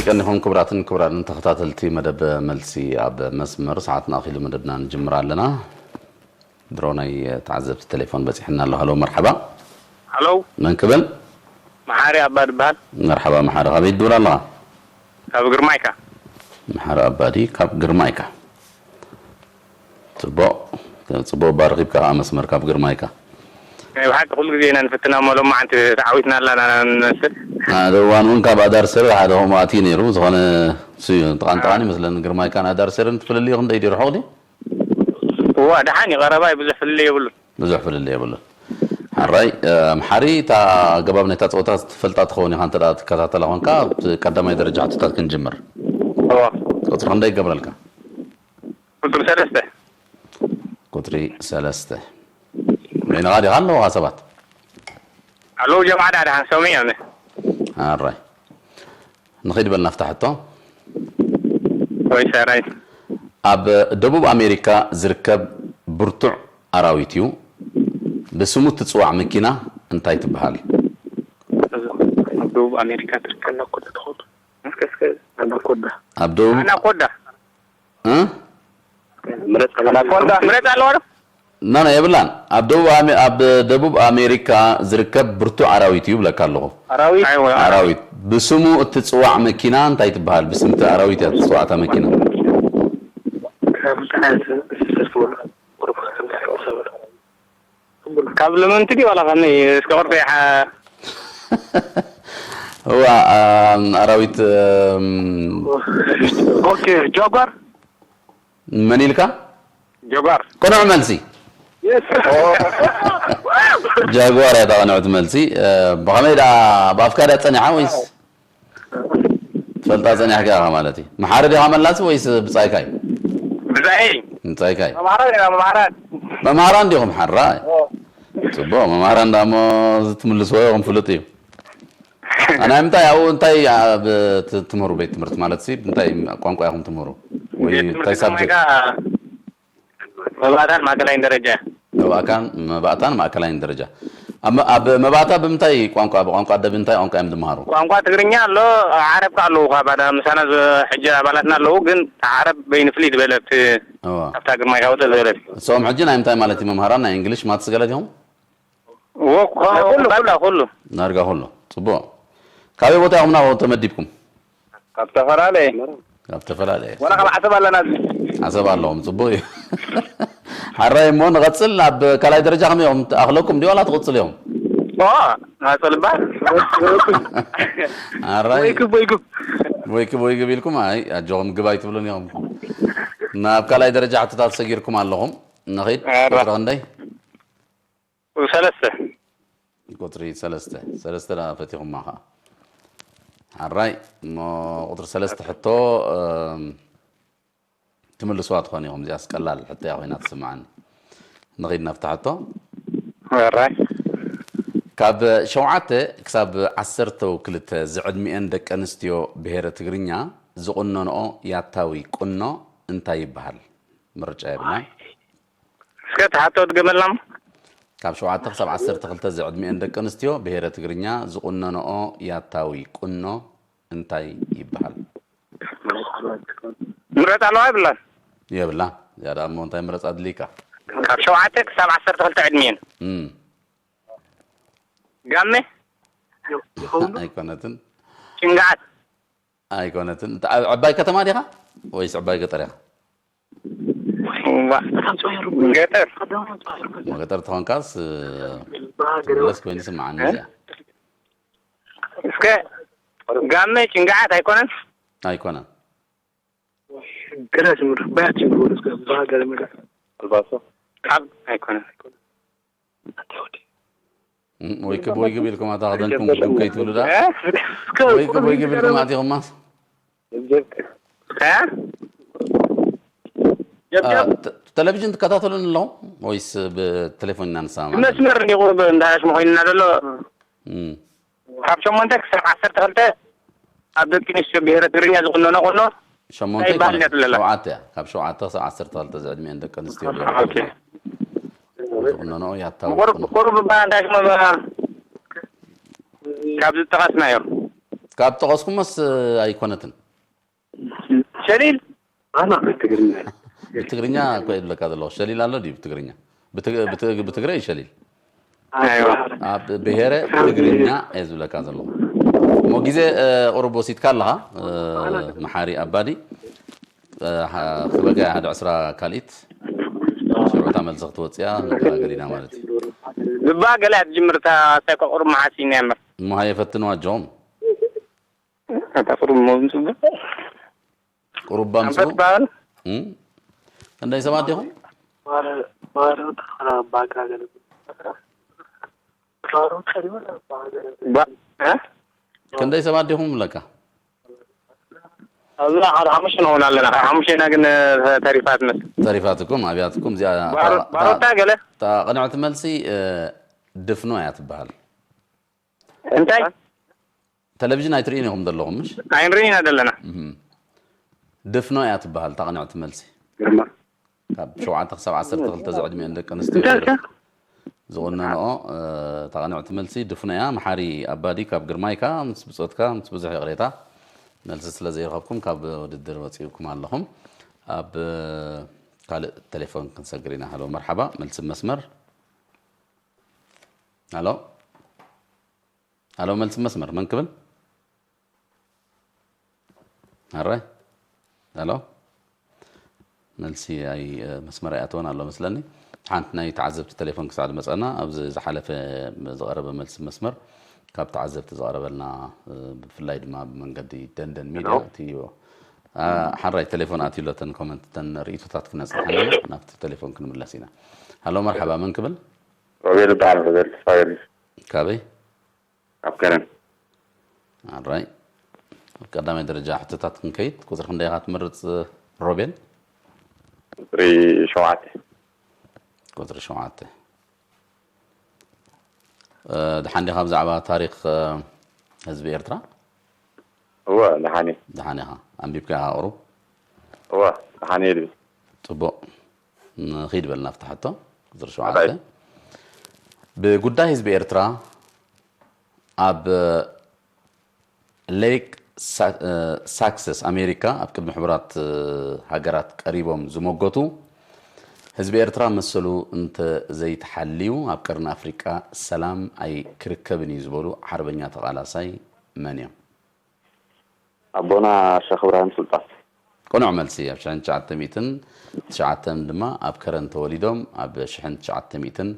ቀኒኹም ክቡራትን ክቡራንን ተኸታተልቲ መደብ መልሲ ኣብ መስመር፣ ሰዓትና ኣኺሉ መደብና ንጅምር ኣለና። ድሮ ናይ ተዓዘብቲ ቴሌፎን በጺሕና ኣሎ። ሃሎ፣ መርሓባ። ሃሎ። መን ክብል? መሓሪ ኣባ ድበሃል። መርሓባ መሓሪ፣ ካበይ ትድውል ኣለኻ? ካብ ግርማይካ። መሓሪ ኣባዲ ካብ ግርማይካ። ጽቡቕ፣ ጽቡቕ እባ ረኺብካ ከኣ መስመር ካብ ግርማይካ። ናይ ብሓቂ ኩሉ ግዜ ኢና ንፍትና እሞ ሎማዓንቲ ተዓዊትና ኣለና ንመስል። ሓደ እዋን እውን ካብ ኣዳር ስር ሓደ ከምኡ ኣትዩ ነይሩ። ዝኾነ እሱ እዩ። ጥቓን ጥቓን ይመስለኒ ግርማይካን ኣዳር ስርን ትፍልልዩ ክንደይ ድዩ ርሑቕ ድዩ? እዋ ደሓን እዩ፣ ቀረባ እዩ፣ ብዙሕ ፍልልይ የብሉን። ብዙሕ ፍልልይ የብሉን። ሓራይ፣ እ፣ መሓሪ፣ እታ ኣገባብ ናይታ ጸወታ ትፈልጣ ትኸውን ኢኻ፣ እንተ ደኣ ትከታተላ ኾንካ፣ ኣብቲ ቀዳማይ ደረጃ ሕቶታት ክንጅምር። እዋ። ቁጽሪ ክንደይ ይገብረልካ? ቁጽሪ ሰለስተ። ቁጽሪ ሰለስተ። በይንኻ ዲኻ ኣለውኻ ሰባት? ኣለዉ ጀማዓ ዳ ደሓን ሰሚዖም። ኣራይ። ንኺድ በል ናፍታ ሕቶ። ወይ ሰራይ። ኣብ ደቡብ ኣሜሪካ ዝርከብ ብርቱዕ ኣራዊት እዩ። ብስሙ እትጽዋዕ መኪና እንታይ ትበሃል? ኣብ ደቡብ ኣሜሪካ ትርከብ ኣናኮዳ ትኸውን። እስከ፣ እስከ፣ ኣናኮዳ። ኣብ ደቡብ ኣናኮዳ። እ? ምረጽ ኣለዋ ዶ? ምረጽ ኣለዋ ዶ? ና፣ ና፣ የብላን። ኣብ ደቡብ ኣሜ-፣ ኣብ ደቡብ ኣሜሪካ ዝርከብ ብርቱዕ ኣራዊት እዩ ብለካ ኣለኹ። ኣራዊት? ኣይወ፣ ኣራዊት። ብስሙ እትጽዋዕ መኪና እንታይ ትበሃል? ብስም እቲ ኣራዊት እያ ትጽዋዕ እታ መኪና። ካብ እንታይ ዓይነት እንስሳ ትበሃል? ካብ ለመንቲ ድዩ ዋላ ከመይ? እስከ ቅርጺ ይሓ-፣ እዋ፣ ኣም፣ ኣራዊት፣ ኣም፣ ኦኬ፣ ጃጓር? መን ኢልካ? ጃጓር። ቅኑዕ መልሲ። የስ። ጃጓር እያ እታ ቅንዕቲ መልሲ። እ፣ ብኸመይ ደኣ፣ ብኣፍካ ድያ ጸኒሓ ወይስ? ትፈልጣ ጸኒሕካ ኢኻ ማለት እዩ። መሓሪ ዲኻ መላሲ ወይስ ብጻይካ እዩ? ብጻይ። ብጻይካ እዩ። መምሃራን ኢና፣ መምሃራን። መምሃራን ዲኹም ሓራይ? ኦ። ጽቡቕ፣ መምሃራን ደኣ እሞ ትምልስዎ ኢኹም ፍሉጥ እዩ። ኣናይ ምንታይ ኣብኡ እንታይ ኣብ ት-፣ ትምህሩ ቤት ትምህርቲ ማለት ሲ እንታይ ቋንቋ ኢኹም ትምህሩ? ወይ ቤት ትምህርቲ እንታይ ሳብጀክት? ከማይካ መባእታን ማእከላይን ደረጃ። መባእካን-፣ መባእታን ማእከላይን ደረጃ። ኣብ መ-፣ ኣብ መባእታ ብምንታይ ቋንቋ፣ ብቋንቋ ኣደ ብምንታይ ቋንቋ እዮም ዝመሃሩ? ቋንቋ ትግርኛ ኣሎ፣ ዓረብ ከኣ ኣለዉ፣ እኳ ባዳ ምሳና ዝ-፣ ሕጂ ኣባላትና ኣለዉ፣ ግን ዓረብ በይኑ ፍልይ ዝበለ ኣብቲ፣ እዋ። ኣብታ ግርማይ ካውተ ዝበለት። እሶም ሕጂ ናይ ምንታይ ማለት እዩ መምሃራን? ናይ እንግሊሽ ማትስ ገለ ዲኹም? ወ-፣ ኩሉ፣ ኩሉ፣ ኩሉ። ዳርጋ ኩሉ። ጽቡቕ። ካበይ ቦታ ኢኹም ናብኡ ተመዲብኩም? ካብ ዝተፈላለየ። ካብ ዝተፈላለየ። ዋላ ካብ ዓሰብ ኣለና ኣብዚ። ዓሰብ ኣለኹም፣ ጽቡቕ እዩ። ሓራይ እሞ ንቐጽል፣ ናብ ካልኣይ ደረጃ ከመይ ኢኹም? ተኣኽለኩም ድዩ ዋላ ትቕጽሉ ኢኹም? ኦ፣ ንቐጽል እባ። ሓራይ። ወይክብ፣ ወይክብ። ወይክብ፣ ወይክብ ኢልኩም፣ ኣይ፣ ኣጆኹም ግብ ኣይትብሉን ኢኹም። ናብ ካልኣይ ደረጃ ሕቶታት ሰጊርኩም ኣለኹም። ንኺድ፣ ኣራ። ቁጽሪ ክንደይ? ሰለስተ። ቁጽሪ ሰለስተ። ሰለስተ ደኣ ፈቲኹማ ኸኣ። ሓራይ፣ እሞ ቁጽሪ ሰለስተ ሕቶ፣ እም፣ ትምልስዋ ትኾኑ ኢኹም። እዚኣስ ቀላል ሕቶ እያ ኮይና ትስምዓኒ። ንኺድ ናብታ ሕቶ። ሓራይ። ካብ ሸውዓተ ክሳብ ዓሰርተ ክልተ ዝዕድሚኤን ደቂ ኣንስትዮ ብሄረ ትግርኛ ዝቑነንኦ ያታዊ ቁኖ እንታይ ይበሃል? ምርጫ የብልናን። እስከ እቲ ሕቶ ድገመልና እሞ። ካብ ሸውዓተ ክሳብ ዓሰርተ ክልተ ዝዕድሚኤን ደቂ ኣንስትዮ ብሄረ ትግርኛ ዝቑነንኦ ያታዊ ቁኖ እንታይ ይበሃል? ምረጻ ኣለዋ የብላን? የብላን። እዚኣ ደኣ እሞ እንታይ ምረጻ ኣድልይካ? ካብ ሸውዓተ ክሳብ ዓሰርተ ክልተ ዕድሚኤን። እም። ጋመ? ኣይኮነትን። ጭንግዓት? ኣይኮነትን። እታ ኣብ ዕባይ ከተማ ዲኻ ወይስ ዕባይ ገጠር ኢኻ? ዋ፣ ገጠር። ገጠር ተኾንካስ፣ እ፣ ትምለስ ኮይኑ ይስምዓኒ እ? እዚኣ። እስከ ጋመ ጭንግዓት ኣይኮነን? ኣይኮነን። ገና ጅምር፣ ባያት ጅምር፣ እስከ ብሃገር ምድር። ኣልባሶ? ካብ ኣይኮነን። እም፣ ወይክብ ወይክብ ኢልኩም ኣታ ክደንኩም ክድም ከይትብሉ ደኣ። እ? እስከ ወይክብ ወይክብ ኢልኩም ኣቲኹማስ። እ? አ፣ ተ-፣ ቴሌቪዥን ትከታተሉን ኣለኹም ወይስ ብቴሌፎን ኢና ንሰማማዕ? መስመር እንዲኹ ብ-፣ እንዳሓሽ መኾይንና ዘሎ። እም። ካብ ሸሞንተ ክሳብ ዓሰርተ ክልተ ኣብ ደቂ ኣንስትዮ ብሄረ ትግርኛ ዝቑነኖ ቁኖ ሸሞንተ እንታይ ይበሃል ኣይኮነን፣ እያ ትብለላ? ሸውዓተ እያ። ካብ ሸውዓተ ክሳብ ዓሰርተ ክልተ ዝዕድሚኤን ደቂ ኣንስትዮ ብሄረ ኦኬ። ትግርኛ ዝቑነንኦ ያታዊ ቁሩብ፣ ቁኖ። ቁሩብ እባ እንታይ ሽሞ እባ ካብ ዝጠቐስናዮ። ካብ ጠቐስኩሞስ ኣይኮነትን። ሸሊል ኣና ትግርኛ ብትግርኛ እኮ እየ ዝብለካ ዘለኹ። ሸሊል ኣሎ ድዩ ብትግርኛ? ብትግ- ብትግ- ብትግረ እዩ ሸሊል። ኣይዋ ኣብ ብሄረ ትግርኛ እየ ዝብለካ ዘለኹ። እሞ ግዜ እ፣ ቁሩብ ወሲድካ ኣለኻ እ፣ መሓሪ ኣባዲ እ፣ ሓ- ክበጋ ሓደ ዕስራ ካልኢት ሽዑታ መልሲ ክትወፅያ ንገራገር ኢና ማለት እዩ። ዝባ ገለ ኣትጅምርታ ሳይኮ ቁሩብ መዓስ ኢና እምበር እሞ ሃየ ፈትንዋ ኣጆኹም። ኣታ ቁሩብ ሞዝም ጽቡቅ ቁሩብ ኣምፅኡ። ኣንፈት ባል እም? ክንደይ ሰባት ዲኹም? ማረው ተኸራ ባጋ ገለ ማረው ቀሪቡ ባጋ ባ እ? ክንደይ ሰባት ዲኹም ብለካ? ኣብዛ ሓደ ሓሙሽተ ንኸውን ኣለና። ሓደ ሓሙሽተ ኢና ግን ተሪፋ ትመስል። ተሪፋትኩም ኣብያትኩም እዚኣ ባሮ- ባሮታ ገለ እታ ቅንዕቲ መልሲ እ፣ ድፍኖ እያ ትበሃል። እንታይ ቴሌቪዥን ኣይትርእዩን ኢኹም ዘለኹም ምሽ? ኣይንርኢ ኢና ዘለና። እህም። ድፍኖ እያ ትበሃል እታ ቅንዕቲ መልሲ። ግርማ ካብ ሸውዓተ ክሳብ ዓሰርተ ክልተ ዘዕድሚአን ደቂ ኣንስትዮ እንታይ ኢልካ? ዝቑነንኦ እ፣ እታ ቅንዕቲ መልሲ ድፍኖ እያ። መሓሪ ኣባዲ ካብ ግርማይካ ምስ ብጾትካ ምስ ብዙሕ ይቕሬታ መልሲ ስለ ዘይረኸብኩም ካብ ውድድር ወፂኡኩም ኣለኹም። ኣብ እ፣ ካልእ ቴሌፎን ክንሰግር ኢና። ሃሎ መርሓባ መልሲ መስመር። ሃሎ ሃሎ መልሲ መስመር መን ክብል? ኣረ ሃሎ መልሲ ኣይ መስመር ኣይኣተወን ኣሎ መስለኒ። ሓንቲ ናይ ተዓዘብቲ ቴሌፎን ክሳዕ ዝመፀና ኣብዚ ዝሓለፈ ዝቐረበ መልሲ መስመር ካብ ተዓዘብቲ ዝቐረበልና ብፍላይ ድማ ብመንገዲ ደንደን ሚድያ እቲ ሓራይ ቴሌፎን ኣትዩ ኣሎ ተን ኮመንት ተን ርእይቶታት ክነፅንሐና ናብቲ ቴሌፎን ክንምለስ ኢና። ሃሎ መርሓባ መን ክብል? ሮቤል ይበሃል። ሮቤል ተስፋገርጊስ ካበይ? ካብ ከረን። ኣራይ ቀዳማይ ደረጃ ሕቶታት ክንከይድ ቁፅሪ ክንደይ ኢኻ ትመርፅ ሮቤል? ቁፅሪ ሸውዓተ። ቁፅሪ ሸውዓተ። እ፣ ድሓን ዲኻ ብዛዕባ ታሪክ እ፣ ህዝቢ ኤርትራ? እወ ደሓን እየ። ድሓን ኢኻ ኣንቢብካ ኢኻ ቁሩብ? እወ ደሓን እየ ድብል። ፅቡቅ ንኺድ በልና ኣብቲ ሕቶ ቁፅሪ ሸውዓተ ኣባይ። ብጉዳይ ህዝቢ ኤርትራ ኣብ ሌክ ሳክሰስ ኣሜሪካ ኣብ ቅድሚ ሕቡራት ሃገራት ቀሪቦም ዝሞገቱ ህዝቢ ኤርትራ መሰሉ እንተ ዘይተሓልዩ ኣብ ቀርኒ ኣፍሪቃ ሰላም ኣይክርከብን እዩ ዝበሉ ሓርበኛ ተቓላሳይ መን እዮም? ኣቦና ሸኽ እብራሂም ሱልጣን። ቅኑዕ መልሲ ኣብ ሽሕን ትሽዓተ ሚእትን ትሽዓተን ድማ ኣብ ከረን ተወሊዶም ኣብ ሽሕን ትሽዓተ ሚእትን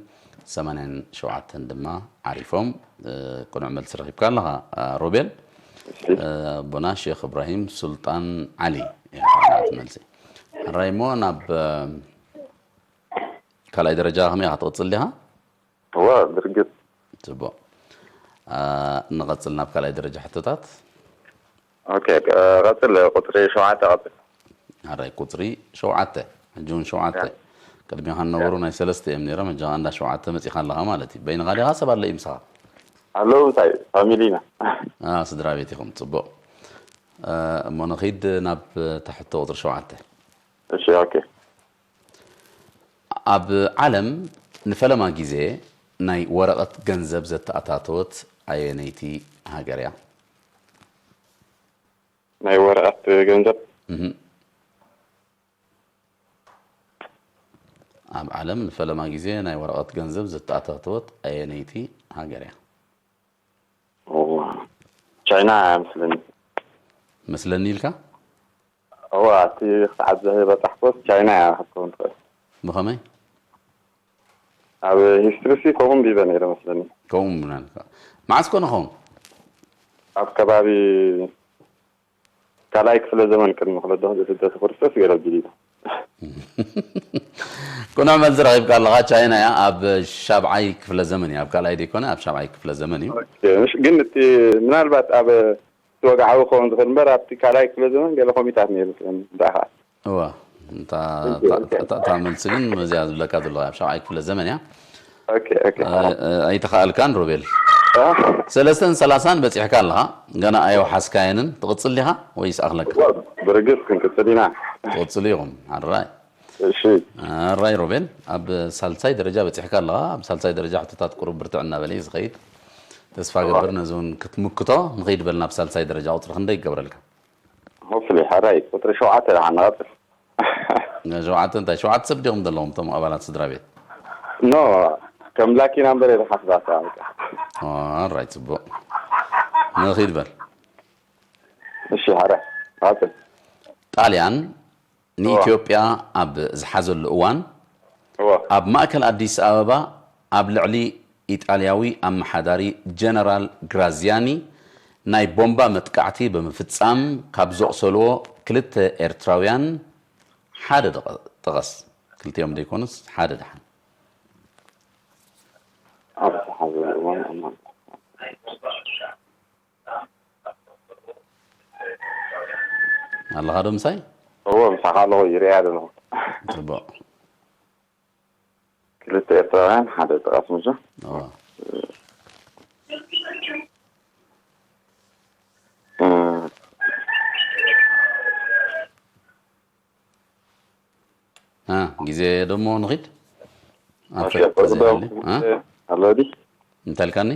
ሰማንያን ሸውዓተን ድማ ዓሪፎም። ቅኑዕ መልሲ ረኺብካ ኣለኻ ሮቤል። ኣቦና ሼክ እብራሂም ሱልጣን ዓሊ። መልሲ ሕራይ እሞ ናብ ካልኣይ ደረጃ ከመይ ኢኻ ትቕፅል ዲኻ? እወ ብርግፅ። ፅቡቕ። ንቐፅል ናብ ካልኣይ ደረጃ ሕቶታት። ኦኬ፣ ቀፅል። ቁፅሪ ሸውዓተ ቀፅል። ሕራይ ቁፅሪ ሸውዓተ። ሕጂ እውን ሸውዓተ። ቅድሚኻ ዝነበሩ ናይ ሰለስተ እዮም ነይሮም። ሕጂ እንዳ ሸውዓተ መፂኻ ኣለኻ ማለት እዩ። በይንኻ ዲኻ ሰብ ኣሎ እዩ ምሳኻ? ኣለዉ፣ እንታይ ፋሚሊ ኢና። ስድራ ቤት ኢኹም። ፅቡቕ። እሞ ንኺድ ናብ ታሕቶ ቁፅሪ ሸውዓተ። እሺ፣ ኦኬ። ኣብ ዓለም ንፈለማ ግዜ ናይ ወረቐት ገንዘብ ዘተኣታተወት ኣየነይቲ ሃገር እያ? ናይ ወረቐት ገንዘብ? ኣብ ዓለም ንፈለማ ግዜ ናይ ወረቐት ገንዘብ ዘተኣታተወት ኣየነይቲ ሃገር እያ? ቻይና እያ መስለኒ። መስለኒ ኢልካ? እዋ፣ እቲ ክሰዓት ዘህበ ጻሕፎት ቻይና እያ ክትከውን ትኽእል። ብኸመይ? ኣብ ሂስትሪ ሲ ከምኡ ኣንቢበ ነይረ መስለኒ። ከምኡ ምናልካ መዓስ ኮነ ኸውን? ኣብ ከባቢ ካልኣይ ክፍለ ዘመን ቅድሚ ክለዶ ልደተ ክርስቶስ ገይረ ኣቢሉ። ቅኑዕ መልሲ ረኺብካ ኣለኻ። ቻይና እያ። ኣብ ሻብዓይ ክፍለ ዘመን እያ። ኣብ ካልኣይ ደይኮነ ኣብ ሻብዓይ ክፍለ ዘመን እዩ። ግን እቲ ምናልባት ኣብ እቲ ወግዓዊ ክኸውን ዝኽእል እምበር ኣብቲ ካልኣይ ክፍለ ዘመን ገለ ኮሚታት ነይሩ ብኣኻ እዋ እታ መልሲ ግን እዚኣ ዝብለካ ዘለኹ ኣብ ሻብዓይ ክፍለ ዘመን እያ። ኣይተኻእልካን ሮቤል። ሰለስተን ሰላሳን በፂሕካ ኣለኻ። ገና ኣየውሓስካየንን። ትቕፅል ዲኻ ወይስ ኣኽለካ? ብርግፅ ክንቅፅል ኢና። ትቕፅሉ ኢኹም። ኣራይ እሺ ኣራይ ሮቤል ኣብ ሳልሳይ ደረጃ በፂሕካ ኣለኻ። ኣብ ሳልሳይ ደረጃ ሕቶታት ቁሩብ ብርትዕ እናበለ እዩ ዝኸይድ። ተስፋ ገብር ነዚ እውን ክትምክቶ። ንኸይድ በል ናብ ሳልሳይ ደረጃ። ቁፅሪ ክንደይ ይገብረልካ? ሆፍሊ ሓራይ ቁፅሪ ሸውዓተ ደሓን ንቐፅል። ሸውዓተ እንታይ? ሸውዓተ ሰብ ዲኹም ዘለኹም እቶም ኣባላት ስድራ ቤት? ኖ ከም ላኪ ናምበር የተሓስባታ። ራይ፣ ፅቡቅ። ንኸይድ በል። እሺ ሓራይ ቀፅል። ጣልያን ንኢትዮጵያ ኣብ ዝሓዘሉ እዋን ኣብ ማእከል ኣዲስ ኣበባ ኣብ ልዕሊ ኢጣልያዊ ኣመሓዳሪ ጀነራል ግራዚያኒ ናይ ቦምባ መጥቃዕቲ ብምፍጻም ካብ ዘቑሰልዎ ክልተ ኤርትራውያን ሓደ ጥቐ- ጥቐስ። ክልቲኦም ዘይኮኑስ ሓደ ደሓን። ኣብ ዝሓዘሉ እዋን ኣብ ማእከል ኣለኻ ዶ ምሳይ? እዎ ምሳኻ ኣለኹ ይሪኣ ዘለኹ። ጽቡቕ። ክልተ ኤርትራውያን ሓደ ጥቓስ ምሶ እዎ። እ፣ ግዜ ደሞ ንኺድ። ኣብ ፈ- ተዘይሃልዩ፣ እ? ኣሎ ዲ እንታይ ኢልካኒ?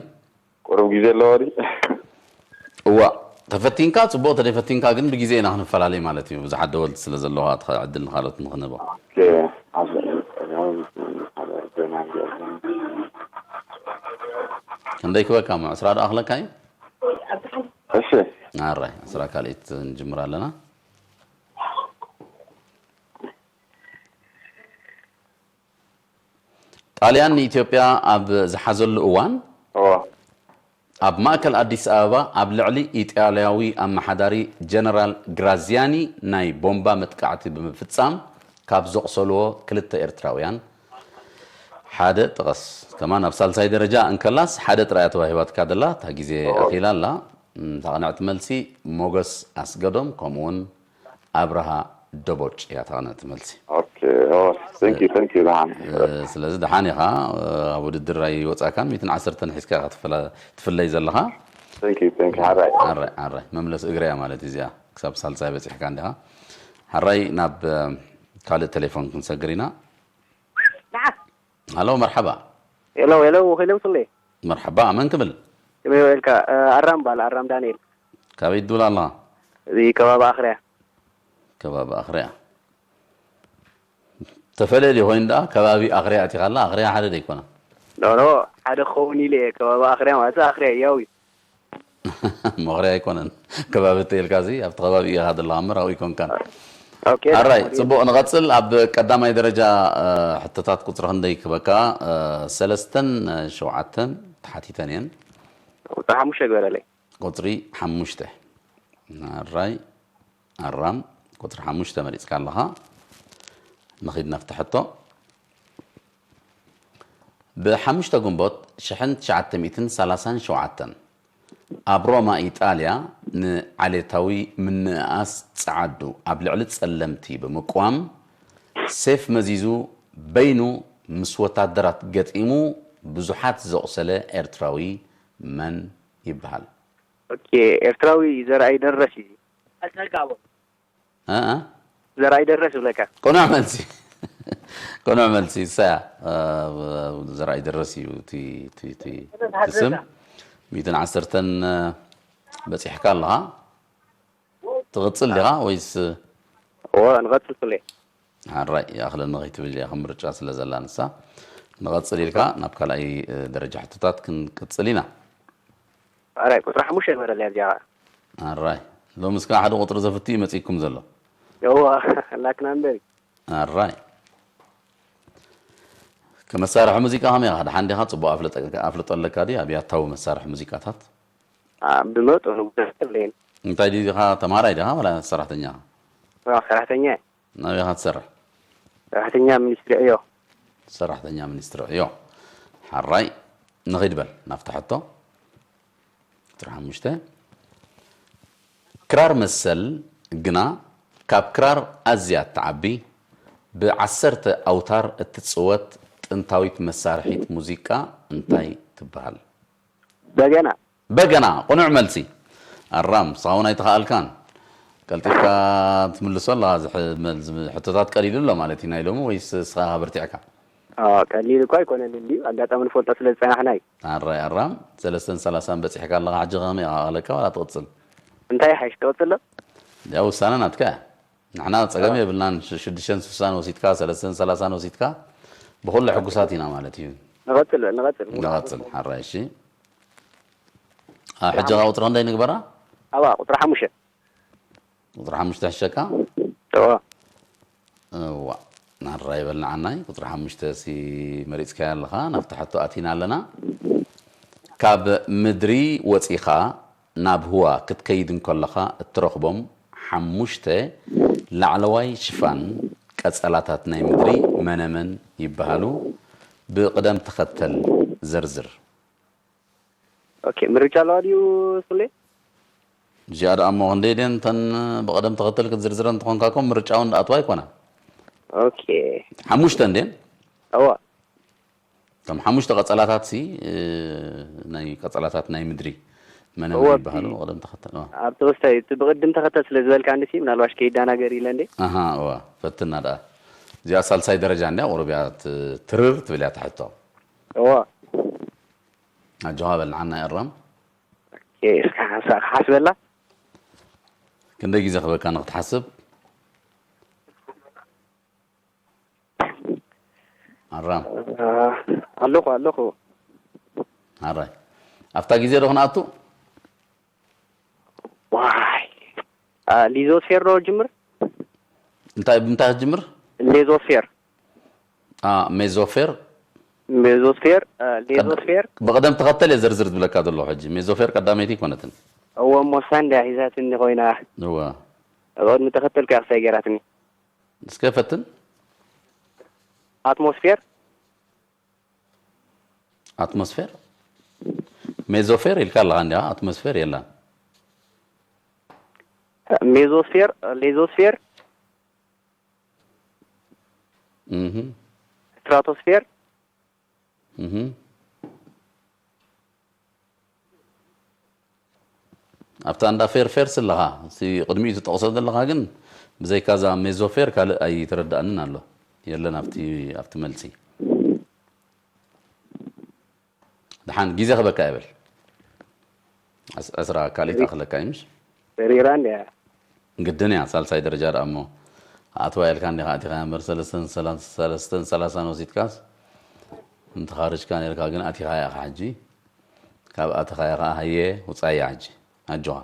ቁሩብ ግዜ ኣለዎ ዲ እዋ፣ ተፈቲንካ ጽቡቕ፣ ተደይፈቲንካ ግን ብግዜ ኢና ክንፈላለይ ማለት እዩ። ብዙሓት ደወልቲ ስለ ዘለዋ፣ እቲ ዕድል ንኻልኦት ንኽንህቦ። ኦኬ፣ ኣብ ክንደይ ክበካ እሞ ዕስራ ዶ ኣኽለካ እዩ? እሺ ኣራይ፣ ዕስራ ካልኢት ንጅምር ኣለና። ጣልያን ንኢትዮጵያ ኣብ ዝሓዘሉ እዋን እዎ ኣብ ማእከል ኣዲስ ኣበባ ኣብ ልዕሊ ኢጣልያዊ ኣመሓዳሪ ጀነራል ግራዚያኒ ናይ ቦምባ መጥቃዕቲ ብምፍጻም ካብ ዘቑሰልዎ ክልተ ኤርትራውያን ሓደ ጥቐስ። ከማን ኣብ ሳልሳይ ደረጃ እንከላስ ሓደ ጥራይ እያ ተዋሂባትካ ደላ፣ እታ ግዜ ኣኺላ ኣላ። እታ ቅንዕቲ መልሲ ሞገስ ኣስገዶም ከምኡ እውን ኣብርሃ ደቦጭ እያ እታ ቅንዕቲ መልሲ። ኦኬ ኦ thank you thank you ደሓን ስለዚ ደሓን ኢኻ። ኣብ ውድድር ኣይወፃእካን፣ ሚእትን ዓሰርተን ሒዝካ ኢኻ ትፍለ- ትፍለይ ዘለኻ። thank you thank you ሓራይ ኣራይ ኣራይ መምለስ እግሪ እያ ማለት እዩ እዚኣ። ክሳብ ሳልሳይ በፂሕካ እንዲኻ። ሓራይ ናብ ካልእ ቴሌፎን ክንሰግር ኢና። ሃሎ መርሓባ። ሄሎ ሄሎ ሄሎ ስለ መርሓባ፣ መን ክብል? ከመይ ውዒልካ? ኣራም ባል ኣራም ዳንኤል። ካበይ ትድውል ኣለኻ? እዚ ከባቢ ኣኽርያ። ከባቢ ኣኽርያ። ተፈለየ ኮይኑ ደኣ ከባቢ ኣኽርያ ኣቲኻ ኣላ። ኣኽርያ ሓደ ደይኮነ። ኖ ኖ ሓደ ክኸውን ኢለ እየ። ከባቢ ኣኽርያ ማለት ኣኽርያ ያው እዩ። መኽርያ ኣይኮነን። ከባቢ ተይልካ እዚ ኣብቲ ከባቢ ኢኻ ዘለኻ እምበር ኣብኡ ኣይኮንካን። ኦኬ ኣራይ ዳሓን ጽቡቕ፣ ንቐጽል። ኣብ ቀዳማይ ደረጃ እ፣ ሕቶታት ቁጽሪ ክንደይ ክበካ? እ፣ ሰለስተን እ፣ ሸውዓተን ተሓቲተን እየን። ቁፅሪ ሓሙሽተ ግበረለይ። ቁጽሪ ሓሙሽተ። ኣራይ ኣራም ቁጽሪ ሓሙሽተ መሪጽካ ኣለኻ። ንኺድ ናብቲ ሕቶ። ብሓሙሽተ ግንቦት ሽሕን ትሽዓተ ሚእትን ሰላሳን ሸውዓተን ኣብ ሮማ ኢጣልያ ንዓሌታዊ ምንእኣስ ጸዓዱ ኣብ ልዕሊ ጸለምቲ ብምቅዋም ሴፍ መዚዙ በይኑ ምስ ወታደራት ገጢሙ ብዙሓት ዘቑሰለ ኤርትራዊ መን ይበሃል? ኦኬ ኤርትራዊ ዘርኣይ ደረስ እዩ። እ እ? ዘርኣይ ደረስ ይብለካ። ቅኑዕ መልሲ። ቅኑዕ መልሲ እሳያ። እ፣ ዘርኣይ ደረስ እዩ እቲ እቲ እቲ እቲ ስም። ሚእትን ዓሰርተን እ፣ በጺሕካ ኣለኻ። ትቕጽል ዲኻ ወይስ? እዎ ንቐጽል ስለ ሓራይ ይኣኽለኒ ከይትብል እያ፣ ከም ምርጫ ስለ ዘላ ንሳ። ንቐጽል ኢልካ ናብ ካልኣይ እ፣ ደረጃ ሕቶታት ክንቅጽል ኢና። ኣራይ ቁፅሪ ሓሙሽተ ግበረለይ ኣብዚኣ ከዓ። ኣራይ ሎሚ እስከ ሓደ ቁፅሪ ዘፍቲ እዩ መፂእኩም ዘሎ። እዋ ላክ ናምበር እዩ። ኣራይ ከመሳርሒ ሙዚቃ ከመይ ኢኻ? ደሓን ዲኻ? ፅቡቅ ኣፍልጠ- ኣፍልጦ ኣለካ ድዩ ኣብ ያታዊ መሳርሒ ሙዚቃታት? ብመጠኑ ብዙሕ የብለይን። እንታይ ድዩ ዲኻ? ተማሃራይ ዲኻ ዋላ ሰራሕተኛ? ሰራሕተኛ እየ። ናበይ ኢኻ ትሰርሕ? ሰራሕተኛ ሚኒስትሪ ዕዮ። ሰራሕተኛ ሚኒስትሪ ዕዮ። ሓራይ ንኺድ በል ናብታ ሕቶ። ቁፅሪ ሓሙሽተ። ክራር መሰል ግና ካብ ክራር ኣዝያ እትዓቢ ብዓሰርተ ኣውታር እትፅወት ጥንታዊት መሳርሒት ሙዚቃ እንታይ ትበሃል? በገና። በገና። ቅኑዕ መልሲ። ኣራም ንስኻ እውን ኣይተኸኣልካን። ቀልጢፍካ ትምልሶ ኣለኻ። እዚ ሕ- መል- እዚ ሕቶታት ቀሊሉ ኣሎ ማለት እዩ ናይ ሎሚ ወይስ ንስኻ በርቲዕካ? ኣዎ፣ ቀሊል እኳ ኣይኮነን እንድዩ፣ ኣጋጣሚ ንፈልጦ ስለ ዝጸናሕና እዩ። ኣራይ ኣራም፣ ሰለስተን ሰላሳን በጺሕካ ኣለኻ፣ ሕጂ ከመይ ይኣኽለካ ዋላ ትቕጽል? እንታይ ይሓይሽ፣ ትቕጽል ዶ? ያው ውሳነ ናትካ እያ። ንሕና ጸገም የብልናን። ሽ- ሽዱሽተን ስሳን ወሲድካ፣ ሰለስተን ሰላሳን ወሲድካ፣ ብኹሉ ሕጉሳት ኢና ማለት እዩ። ንቐጽል፣ ንቐጽል። ንቐጽል፣ ሓራይ፣ እሺ። ኣብ ሕጂ ቁጥሪ ክንደይ ንግበራ? ኣዋ፣ ቁጥሪ ሓሙሽተ። ቁጥሪ ሓሙሽተ ሕሸካ? እዋ። እዋ፣ ናራ ይበል ንዓናይ። ቁጥሪ ሓሙሽተ ሲ መሪጽካያ ኣለኻ፣ ናብቲ ሕቶ ኣቲና ኣለና። ካብ ምድሪ ወጺኻ ናብ ህዋ ክትከይድ እንከለኻ እትረኽቦም ሓሙሽተ ላዕለዋይ ሽፋን ቀጸላታት ናይ ምድሪ መነመን ይበሃሉ? ብቕደም ተኸተል ዘርዝር። ኦኬ፣ ምርጫ ኣለዋ ድዩ ሱሌ? እዚኣ ደኣ እሞ ክንደይ ድየን እተን ብቐደም ተኸተል ክትዝርዝረን እንተኾንካ እኮ ምርጫ እውን ደኣትዋ ኣይኮና። ኦኬ። ሓሙሽተ እንድየን? እዋ። ከም ሓሙሽተ ቀጸላታት ሲ፣ እ፣ ናይ ቀጸላታት ናይ ምድሪ መነመን እወ፣ ይበሃሉ እቲ ብቐደም ተኸተል። እዋ። ኣብቲ ክስታይ እቲ ብቕድም ተኸተል ስለ ዝበልካ እንድሲ ምናልባሽ ከይዳናገር ኢለ እንዴ? ኣሃ፣ እዋ። ፈትና ደኣ። እዚኣ ሳልሳይ ደረጃ እንድያ፣ ቁሩብ እያ ት-፣ ትርር ትብል እያ ትሕቶ። እዋ። ኣጆኻ በል ንዓና የእረም። ኦኬ፣ እስከ ሓንሳእ ክሓስበላ። ክንደይ ግዜ ክበካ ንክትሓስብ? ኣራም። አ፣ ኣለኹ፣ ኣለኹ። ኣራይ። ኣብታ ግዜ ዶ ክንኣቱ? ዋይ። አ፣ ሊዞስፌር ዶ ጅምር? እንታይ፣ ብምንታይ ክትጅምር? ሌዞስፌር። አ፣ ሜዞፌር። ሜዞስፌር፣ አ፣ ሌዞስፌር። ብቕደም ተኸተል እየ ዝርዝር ዝብለካ ዘለኹ ሕጂ። ሜዞፌር ቀዳመይቲ ኣይኮነትን። እወ፣ እሞ እሳ እንድያ ሒዛትኒ ኮይና። እወ። ቅድሚ ተኸተልኩ እያ ክሳይ ገይራትኒ። እስከ ፈትን። ኣትሞስፌር። ኣትሞስፌር? ሜዞፌር ኢልካ ኣለኻ እንድያ፣ ኣትሞስፌር የላን። ሜዞስፌር፣ ሌዞስፌር፣ እህ። ስትራቶስፌር። እህ። ኣብታ እንዳ ፌር ፌርስ ኣለኻ፣ እቲ ቅድሚኡ ትጠቕሶ ዘለኻ ግን ብዘይካ እዛ ሜዞፌር ካልእ ኣይተረድኣንን ኣሎ። የለን ኣብቲ፣ ኣብቲ መልሲ። ደሓን ግዜ ክበካ ይብል። ዕስ-፣ ዕስራ ካልእ ተኣኽለካ እዩ ምሽ? ተሪራ እንድያ። ግድን እያ፣ ሳልሳይ ደረጃ ደኣ እሞ ኣትዋ ኢልካ እንዲኻ ኣቲኻ እምበር፣ ሰለስተን ሰላ-፣ ሰለስተን ሰላሳን ወሲድካስ እንተኻርጅካ ነርካ፣ ግን ኣቲኻ ኢኻ ሕጂ። ካብ ኣቲኻ ኢኻ፣ ሃየ ውጻያ ሕጂ። ኣጆኻ።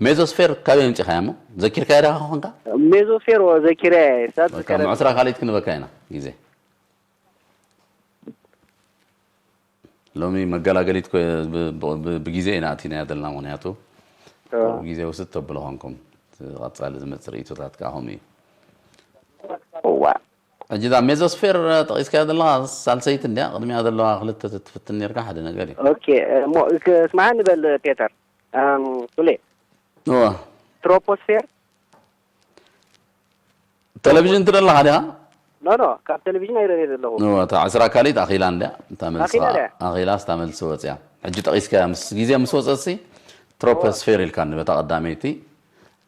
ሜዞስፌር ካበይ ኣምጺኻያ እሞ? ዘኪርካያ ዲኻ ኮንካ? ሜዞስፌር ወ-፣ ዘኪረ እየ። ሳብ በቃ ዝከረ ምዕስራ ካልኢት ክንበካ ኢና ግዜ። ሎሚ መገላገሊት ኮ-፣ ብ-፣ ብ-፣ ብ-፣ ብግዜ ኢና ኣቲናያ ዘለና፣ ምኽንያቱ እ። ብግዜ ውስድ ተብሎ ኾንኩም። እቲ ቀጻሊ ዝመጽእ ርእይቶታት ከኣ ከምኡ እዩ። እዋ። ሕጂ እዛ ሜዞስፌር ጠቒስካያ ዘለኻ ሳልሰይቲ እንድያ፣ ቅድሚያ ዘለዋ ክልተ ትፍትን ነርካ፣ ሓደ ነገር እዩ። ኦኬ፣ እሞ ክ-፣ ስማዕ ንበል ፔተር። ኣም፣ ሱሌ። እዋ። ትሮፖስፌር? ቴሌቪዥን ትርኢ ኣለኻ ዲኻ? ኖ፣ ኖ፣ ካብ ቴሌቪዥን ኣይርእየ ዘለኹ። እዋ፣ እታ ዕስራ ካልኢት ኣኺላ እንድያ፣ እታ መልሲ ኣኺላ ኸኣ፣ ድያ? ኣኺላስ እታ መልሲ ወጽያ። ሕጂ ጠቒስካያ፣ ምስ ግዜ ምስ ወጸትሲ፣ ትሮፖስፌር ኢልካኒ፣ በታ ቀዳመይቲ፣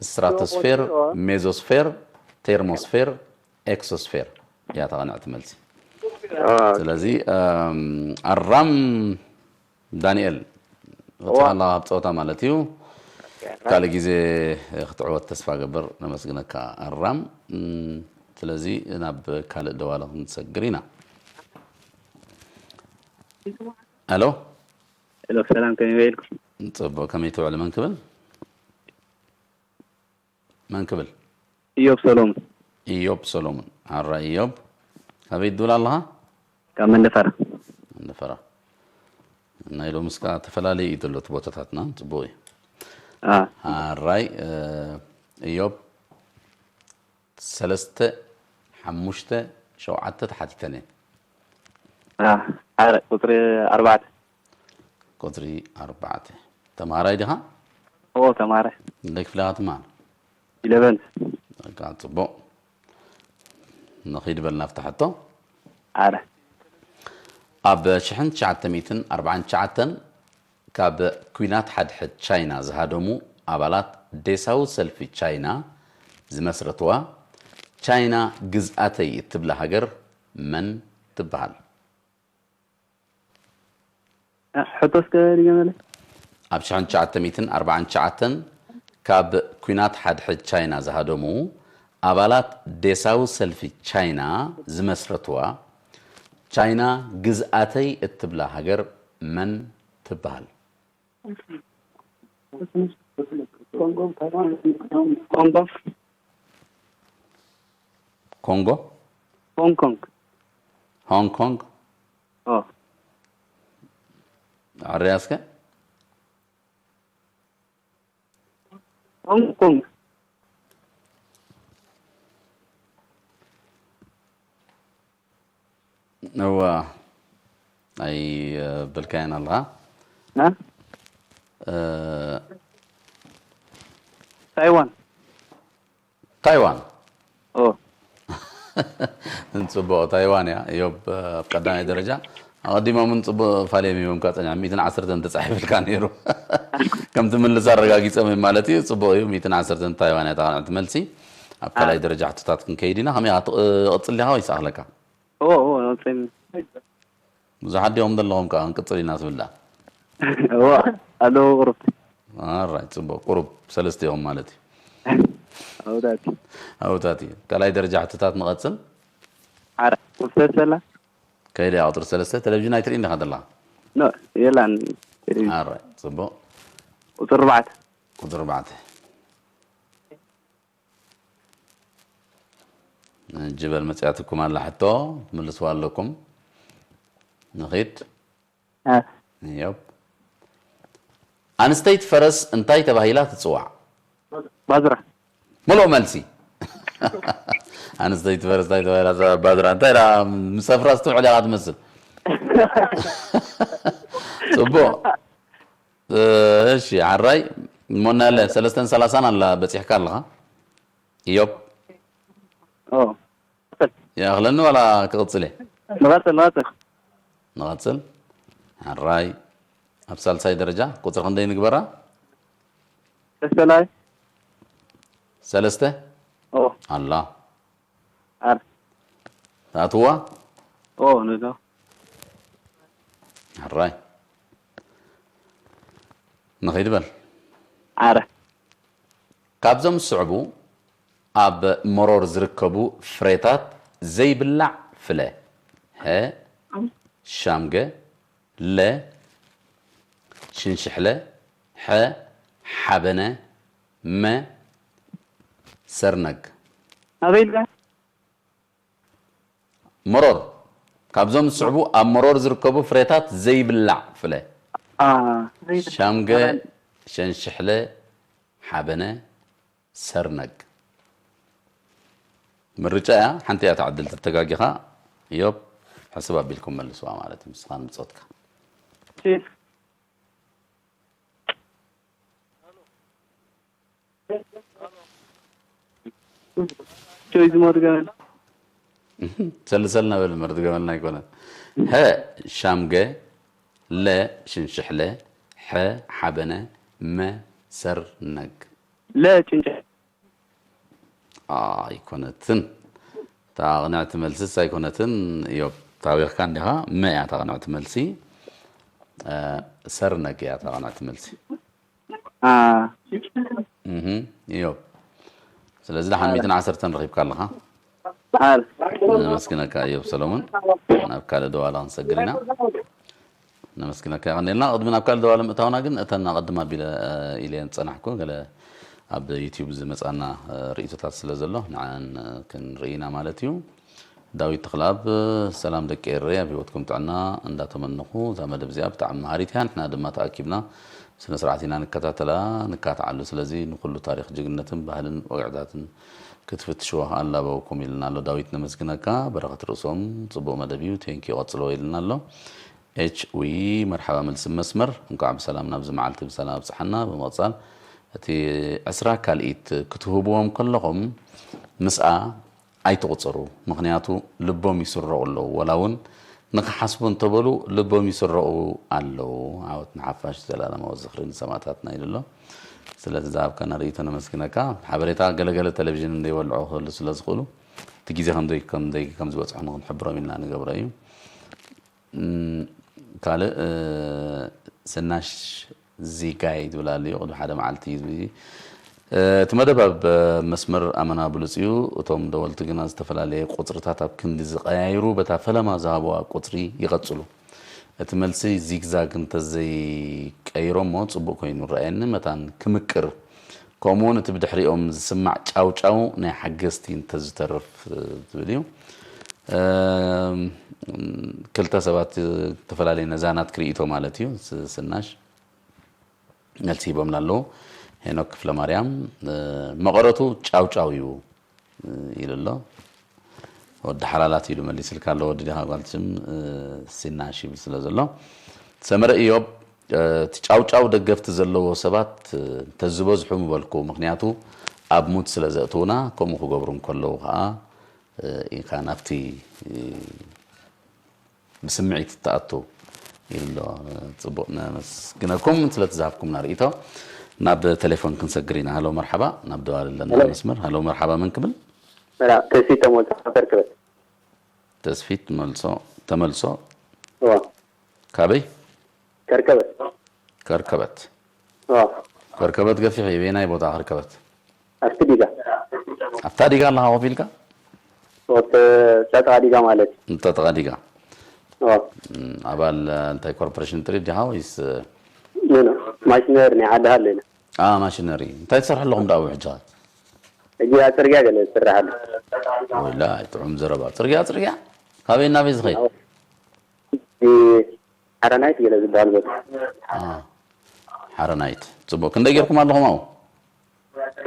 ስትራቶስፌር፣ ትሮፖስፌር፣ እዋ። ሜዞስፌር፣ ቴርሞስፌር፣ ኤክሶስፌር እያ እታ ቅንዕቲ መልሲ። ኦኬ። ስለዚ፣ እም፣ ኣራም ዳንኤል፣ እዋ። ወጽኻ ኣለኻ ኣብ ጸወታ ማለት እዩ። ካልእ ግዜ ክትዕወት ተስፋ ገብር። ነመስግነካ ኣራም። እም፣ ስለዚ ናብ ካልእ ደዋለ ክንሰግር ኢና። ኣሎ። ሄሎ፣ ሰላም፣ ከመይ ውዒልኩም? ጽቡቕ፣ ከመይ ትውዕሉ? መን ክብል? መን ክብል? ኢዮብ ሰሎሙን። ኢዮብ ሰሎሙን። ኣራ ኢዮብ፣ ካበይ ትድውል ኣለኻ? ካብ መንደፈራ። መንደፈራ። ናይ ሎምስ ከኣ ተፈላለየ እዩ ዘሎ እቲ ቦታታትና፣ ጽቡቕ እዩ። አ። ኣራይ፣ እ፣ ኢዮብ፣ ሰለስተ፣ ሓሙሽተ፣ ሸውዓተ ተሓቲተን እየን። አ፣ ኣረ፣ ቁጽሪ ኣርባዕተ። ቁጽሪ ኣርባዕተ። ተምሃራይ ዲኻ? እዎ፣ ተምሃራይ። ክንደይ ክፍሊ ኢኻ ትምሃር? ኢለቨንት። በቃ፣ ጽቡቕ። ንኺድ በል ናብታ ሕቶ። ኣረ። ኣብ ሽሕን ትሽዓተ ሚእትን ኣርባዓን ትሽዓተን ካብ ኲናት ሓድሕድ ቻይና ዝሃደሙ ኣባላት ዴሳዊ ሰልፊ ቻይና ዝመስረትዋ ቻይና ግዝኣተይ እትብላ ሃገር መን ትበሃል? ሕቶ እስከ ድገመለ። ኣብ ሽሕን ትሽዓተ ሚእትን ኣርባዓን ትሽዓተን ካብ ኲናት ሓድሕድ ቻይና ዝሃደሙ ኣባላት ዴሳዊ ሰልፊ ቻይና ዝመስረትዋ ቻይና ግዝኣተይ እትብላ ሃገር መን ትበሃል? ኮንጎ። ኮንጎ? ሆንግ ኮንግ። ሆንግ ኮንግ? ኦ። ኣርያ እስከ? ሆንግ ኮንግ። እዋ፣ ኣይበልካያን ኣለኻ። ና? እ፣ ታይዋን። ታይዋን። ኦ። ጽቡቕ፣ ታይዋን እያ። እዮብ፣ ኣብ ቀዳማይ ደረጃ ኣቐዲሞም እውን ጽቡቕ ፋልዮም ሂቦምካ ጸኒሖም። ሚእትን ዓሰርተን ተጻሒፉልካ ነይሩ። ከም ትምልስ ኣረጋጊጾም እዮም ማለት እዩ። ጽቡቕ እዩ። ሚእትን ዓሰርተን ታይዋን እያ እታ ቅንዕቲ መልሲ። ኣብ ካልኣይ ደረጃ ሕቶታት ክንከይድ ኢና። ከመይ ኢኻ ትቕ-፣ ትቕጽል ዲኻ ወይስ ኣኽለካ? ኦ፣ ኦ፣ ጸም። ብዙሓት ዲኹም ዘለኹም ከኣ ክንቅጽል ኢና ትብል ደኣ? እዋ፣ ኣለዉ ቁሩብ። ኣራይ፣ ጽቡቕ። ቁሩብ ሰለስተ ኢኹም ማለት እዩ። ኣውዳት። ኣውታት እዩ። ካልኣይ ደረጃ ሕቶታት ንቐጽል። ዓረ፣ ቁርሰ ሰላ። ከይደ እያ ቁጽሪ ሰለስተ። ቴሌቪዥን ኣይትርእይን ዲኻ ዘለኻ? ኖ፣ የላን። ቴሌቪዥን። ኣራይ፣ ጽቡቕ። ቁጽሪ ኣርባዕተ። ቁጽሪ ኣርባዕተ። ጅበል መጽያትኩም ኣላ ሕቶ፣ ትምልስዋ ኣለኩም። ንኺድ። አ፣ እዮብ። ኣንስተይቲ ፈረስ እንታይ ተባሂላ ትጽዋዕ? ባዝራ። ምሉእ መልሲ። ኣንስተይቲ ፈረስ እንታይ ተባሂላ ትጽዋዕ? ባዝራ። እንታይ ኢላ ምስ ኣፍራስ ትውዕል ኢኻ ትመስል። ጽቡቕ። እ፣ እሺ፣ ሓራይ። እሞ እናለ ሰለስተን ሰላሳን ኣላ በጺሕካ ኣለኻ? እዮብ። ኦ። ይኣኽለኒ ዋላ ክቕጽል እየ? ንቐጽል፣ ንቐጽል። ንቐጽል። ሓራይ። ኣብ ሳልሳይ ደረጃ ቁጽሪ ክንደይ ንግበራ? ሰላሳይ። ሰለስተ? ኦ። ኣላ። ኣር። ትኣትዋ? ኦ፣ ንዶ። ሓራይ። ንኺድ በል። ኣረ። ካብዞም ዝስዕቡ ኣብ መሮር ዝርከቡ ፍሬታት ዘይብላዕ ፍለ። ሀ፣ ሻምገ፣ ለ፣ ሽንሽሕለ፣ ሐ፣ ሓበነ፣ መ፣ ሰርነግ። ኣበይ ኢልካ? መሮር። ካብዞም ዝስዕቡ ኣብ መሮር ዝርከቡ ፍሬታት ዘይብላዕ ፍለ። አ፣ ሻምገ፣ ሸንሽሕለ፣ ሓበነ፣ ሰርነግ። ምርጫ እያ፣ ሓንቲ እያ ትዓድል። ተተጋጊኻ፣ እዮብ፣ ሕስብ ኣቢልኩም መልስዋ ማለት እዩ፣ ምስኻን ምጾትካ። ቺፍ። ቾይዝ ሞድጋን። ሰልሰልና በል፣ መርድገመልና ኣይኮነን። ሀ፣ ሻምገ፣ ለ፣ ሽንሽሕለ፣ ሐ፣ ሓበነ፣ መ፣ ሰርነግ። ለ፣ ጭንጨ። ኣይኮነትን። እታ ቅንዕቲ መልስስ ኣይኮነትን። እዮብ፣ ታዊኽካ እንዲኻ። መ እያ እታ ቅንዕቲ መልሲ። እ፣ ሰርነግ እያ እታ ቅንዕቲ መልሲ። አ። እህ፣ እዮብ። ስለዚ ደሓን ሚእትን ዓሰርተን ረኺብካ ኣለኻ። ኣር። ነመስግነካ እዮብ ሰሎሞን። ናብ ካልእ ደዋላ ክንሰግር ኢና። ነመስግነካ ይቐንየልና። ቅድሚ ናብ ካልእ ደዋለ ምእታውና ግን እተን ኣቐድም ኣቢለ፣ እ፣ ኢለየን ዝጸናሕኩ ገለ ኣብ ዩቲዩብ ዝመጻና፣ እ፣ ርእይቶታት ስለ ዘሎ ንዓን፣ እ፣ ክንርኢ ኢና ማለት እዩ። ዳዊት ተኽለኣብ፣ ሰላም ደቂ ኤረይ፣ ኣብ ህይወትኩም ጥዕና እንዳተመነኹ፣ እዛ መደብ እዚኣ ብጣዕሚ መሃሪት እያ። ንሕና ድማ ተኣኪብና ስነ ስርዓት ኢና ንከታተላ፣ ንካትዓሉ። ስለዚ ንኹሉ ታሪኽ ጅግንነትን ባህልን ወግዕታትን ክትፍትሽዎ ኣለበውኩም ኢልና ኣሎ ዳዊት። ነመስግነካ። በረኸት ርእሶም፣ ጽቡቕ መደብ እዩ፣ ቴንኪዩ፣ ቀጽልዎ ኢልና ኣሎ። ኤች ዊ፣ መርሓባ መልሲ መስመር፣ እንኳዕ ብሰላም ናብዚ መዓልቲ ብሰላም ኣብጽሓና። ብምቕጻል እቲ ዕስራ ካልኢት ክትህብዎም ከለኹም ምስኣ ኣይትቑጸሩ፣ ምኽንያቱ ልቦም ይስረቑ ኣለዉ። ወላ እውን ንኽሓስቡ እንተበሉ ልቦም ይስረቑ ኣለዉ። ዓወት ንሓፋሽ፣ ዘላለማዊ ዝኽሪ ንሰማእታትና ኢሉ ኣሎ። ስለዚ ዝሃብካና ርእይቶ ነመስግነካ። ሓበሬታ ገለገለ ቴሌቪዥን እንደይወልዑ ክህሉ ስለ ዝኽእሉ እቲ ግዜ ከም ዘይ ከም ዘይ ከም ዝበጽሑ ንክንሕብሮም ኢልና ንገብሮ እዩ። እም፣ ካልእ፣ እ፣ ስናሽ ዚጋይ ዝብል ኣሎ እዩ። ቅድሚ ሓደ መዓልቲ እዩ ዝብል እዩ። እ፣ እቲ መደብ ኣብ፣ እ፣ መስመር ኣመና ብሉጽ እዩ። እቶም ደወልቲ ግና ዝተፈላለየ ቁጽርታት ኣብ ክንዲ ዝቐያይሩ፣ በታ ፈለማ ዝሃብዋ ቁጽሪ ይቐጽሉ። እቲ መልሲ ዚግዛግ እንተዘይቀይሮሞ ጽቡቕ ኮይኑ ይረኣየኒ፣ መታን ክምቅር፣ ከምኡውን እቲ ብድሕሪኦም ዝስማዕ ጫውጫው ናይ ሓገዝቲ እንተዝተርፍ፣ እ፣ ዝብል እዩ። እም፣ ክልተ ሰባት፣ እ፣ ዝተፈላለየ ነዛናት ክርእይቶ ማለት እዩ። ስ-፣ ስናሽ መልሲ ሂቦምና ኣለዉ። ሄኖክ ክፍለማርያም፣ እ፣ መቐረቱ ጫውጫው እዩ፣ እ፣ ኢሉ ኣሎ። ወዲ ሓላላት ኢሉ መሊስልካ ኣሎ። ወዲ ዲኻ ጓል ትሽም፣ እ፣ ሲናሽ ይብል ስለ ዘሎ። ሰመረ ኢዮብ፣ እ፣ እቲ ጫውጫው ደገፍቲ ዘለዎ ሰባት፣ እ፣ እንተዝበዝሑ ምበልኩ። ምኽንያቱ ኣብ ሙድ ስለ ዘእትዉና፣ ከምኡ ክገብሩ እንከለዉ ኸኣ፣ እ፣ ኢኻ ናብቲ፣ እ፣ ብስምዒት ትኣቱ ኢሉ ኣሎ። ጽቡቕ፣ ነመስግነኩም ስለቲ ዝሃብኩምና ርእይቶ። ናብ ቴሌፎን ክንሰግር ኢና። ሃሎ መርሓባ፣ ናብ ደዋሊ ኣለና ሄሎ። መስመር። ሃሎ መርሓባ፣ መን ክብል? መራ፣ ተስፊት ተመልሶ፣ ከርከበት። ተስፊት መልሶ፣ ተመልሶ። እዋ። ካበይ? ከርከበት። ከርከበት። እዋ። ከርከበት ገፊሕ እዩ። በየናይ ቦታ ከርከበት? ኣብቲ ዲጋ። ኣብታ ዲጋ ኣለኻ ኮፍ ኢልካ? ወተ ጸጥቓ ዲጋ ማለት እዩ። ጸጥቓ ዲጋ። እዋ። እም፣ ኣባል፣ እ፣ እንታይ ኮርፖሬሽን ጥሪት ዲኻ ወይስ፣ እ? ኖ፣ ኖ። ማሽነሪ ናይ ዓዲ ሃሎ ኢና። ኣ፣ ማሽነሪ። እንታይ ትሰርሑ ኣለኹም ደኣ ኣብኡ ሕጂ ኸ? ሕጂ ኣብ ጽርግያ ገለ ዝስራሕ ኣሎ። ወይላ፣ ጥዑም ዘረባ። ጽርግያ፣ ጽርግያ? ካበይ ናበይ ዝኸይድ? ኣብ፣ እ፣ ሓረናይት ገለ ዝበሃል ቦታ። ኣ፣ ሓረናይት። ጽቡቕ። ክንደይ ጌርኩም ኣለኹም ኣብኡ?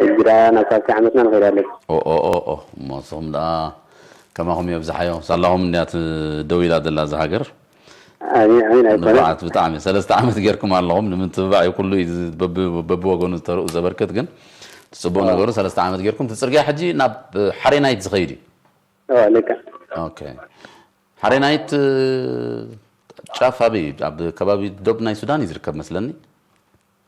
ሕጂ ደኣ ናብ ሳልሳይ ዓመትና ንኸይድ ኣለና። ኦ፣ ኦ፣ ኦ፣ ኦ። እሞ ንስኹም ደኣ ከማኹም የብዝሓዮ። ሳላኹም እንድያ ት-፣ ደው ኢላ ዘላ እዛ ሃገር። ኣሜን፣ ኣሜን፣ ኣይኮነን። ንብዓት ብጣዕሚ። ሰለስተ ዓመት ጌርኩም ኣለኹም። ንምትብባዕ እዩ ኩሉ እዩ ዝ-፣ በቢ-፣ በብወገኑ ዝተርኡ ዘበርክት፣ ግን እቲ ጽቡቕ ኦ። ነገሩ ሰለስተ ዓመት ጌርኩም። እቲ ጽርግያ ሕጂ ናብ ሓሬናይት ዝኸይድ እዩ። ኦ፣ ልክዕ። ኦኬ። ሓሬናይት፣ እ፣ ጫፍ ኣበይ እዩ? ኣብ ከባቢ ዶብ ናይ ሱዳን እዩ ዝርከብ መስለኒ።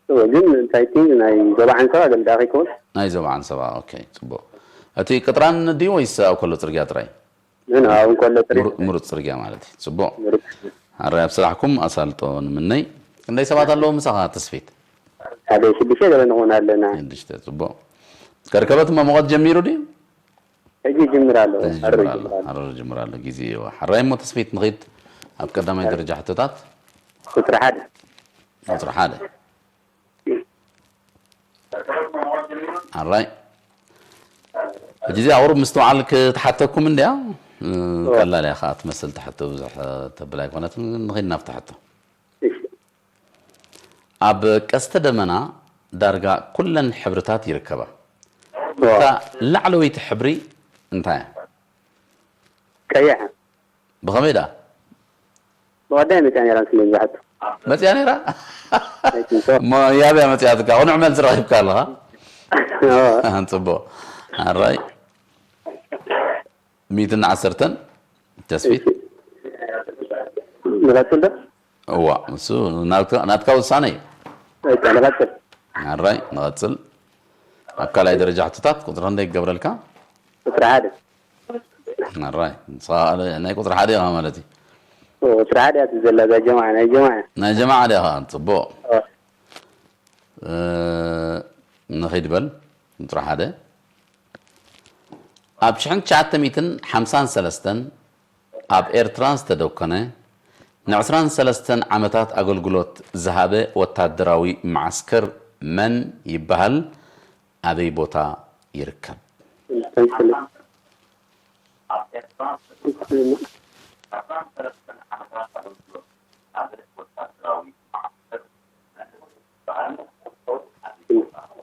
እወ፣ ግን እንታይ እቲ ናይ ዞባ ዓንሰባ ገለ ደኣ ከይከውን? ናይ ዞባ ዓንሰባ፣ ኦኬ፣ ጽቡቕ። እቲ ቅጥራን ድዩ ወይስ ኣብ ከሎ ጽርግያ ጥራይ? ኖ፣ ኖ፣ ኣብ እንኮሎ ጥሪት። ምሩ-፣ ምሩጽ ጽርግያ ማለት እዩ። ጽቡቕ። ምሩጽ። ኣረ፣ ኣብ ስራሕኩም ኣሳልጦ ንምነይ። ክንደይ ሰባት ኣለዉ ምሳኻ ተስፊት? ሓደ ሽዱሽተ ገለ ንኾን ኣለና። ሽዱሽተ፣ ጽቡቕ። ከርከበት እሞ ሙቐት ጀሚሩ ድዩ? ሕጂ ይጅምር ኣሎ። ሕጂ ይጅምር ኣሎ። ይጅምር ኣሎ። ሓረር ይጅምር ኣሎ። ግዜ እዋ። ሓራይ እሞ ተስፊት ንኺድ ኣብ ቀዳማይ ደረጃ ሕቶታት። ቁጽሪ ሓደ። ቁጽሪ ሓደ። ሓራይ። ሕጂ እዚኣ ቁሩብ ምስትውዓል ክትሓተኩም እንድያ። እ፣ እዎ። ቀላል እያ ኸኣ ትመስል፣ ትሕቶ ብዙሕ፣ እ፣ ተብል ኣይኮነትን። ንኺድ ናብቲ ሕቶ። እሺ። ኣብ ቀስተ ደመና ዳርጋ ኩለን ሕብርታት ይርከባ። እዎ። እታ ላዕለወይቲ ሕብሪ እንታይ እያ? ቀይሕ። ብኸመይ ደኣ? ብቐዳይ መጽያ ነይራ፣ ስለ ዝሓቱ። መጽያ ነይራ? ኣይትንቶ። እሞ ያብያ መጽያትካ? ቁኑዕ መልሲ ረኺብካ ኣለኻ? እዎ። ጽቡቕ። ኣራይ። ሚእትን ዓሰርተን ተስፊት። እሺ። ንቐጽል ዶ? እዋ፣ እሱ ናትካ፣ ናትካ ውሳነ እዩ። በቃ ንቐጽል። ኣራይ፣ ንቐጽል። ኣብ ካልኣይ ደረጃ ሕቶታት ቁጽሪ ክንደይ ክገብረልካ? ቁጽሪ ሓደ። ኣራይ፣ ንስኻ ናይ ቁጽሪ ሓደ ኢኻ ማለት እዩ። ኦ፣ ቁጽሪ ሓደ እያ ትዘላ እዛ ጀማዓ፣ ናይ ጀማዓ። ናይ ጀማዓ ዲኻ? ጽቡቕ። ኦ። እ፣ ንኺድ በል። ቁጽሪ ሓደ። ኣብ ሽሕን ትሽዓተ ሚእትን ሓምሳን ሰለስተን ኣብ ኤርትራ ዝተደኮነ ንዕስራን ሰለስተን ዓመታት ኣገልግሎት ዝሃበ ወታደራዊ መዓስከር መን ይበሃል? ኣበይ ቦታ ይርከብ?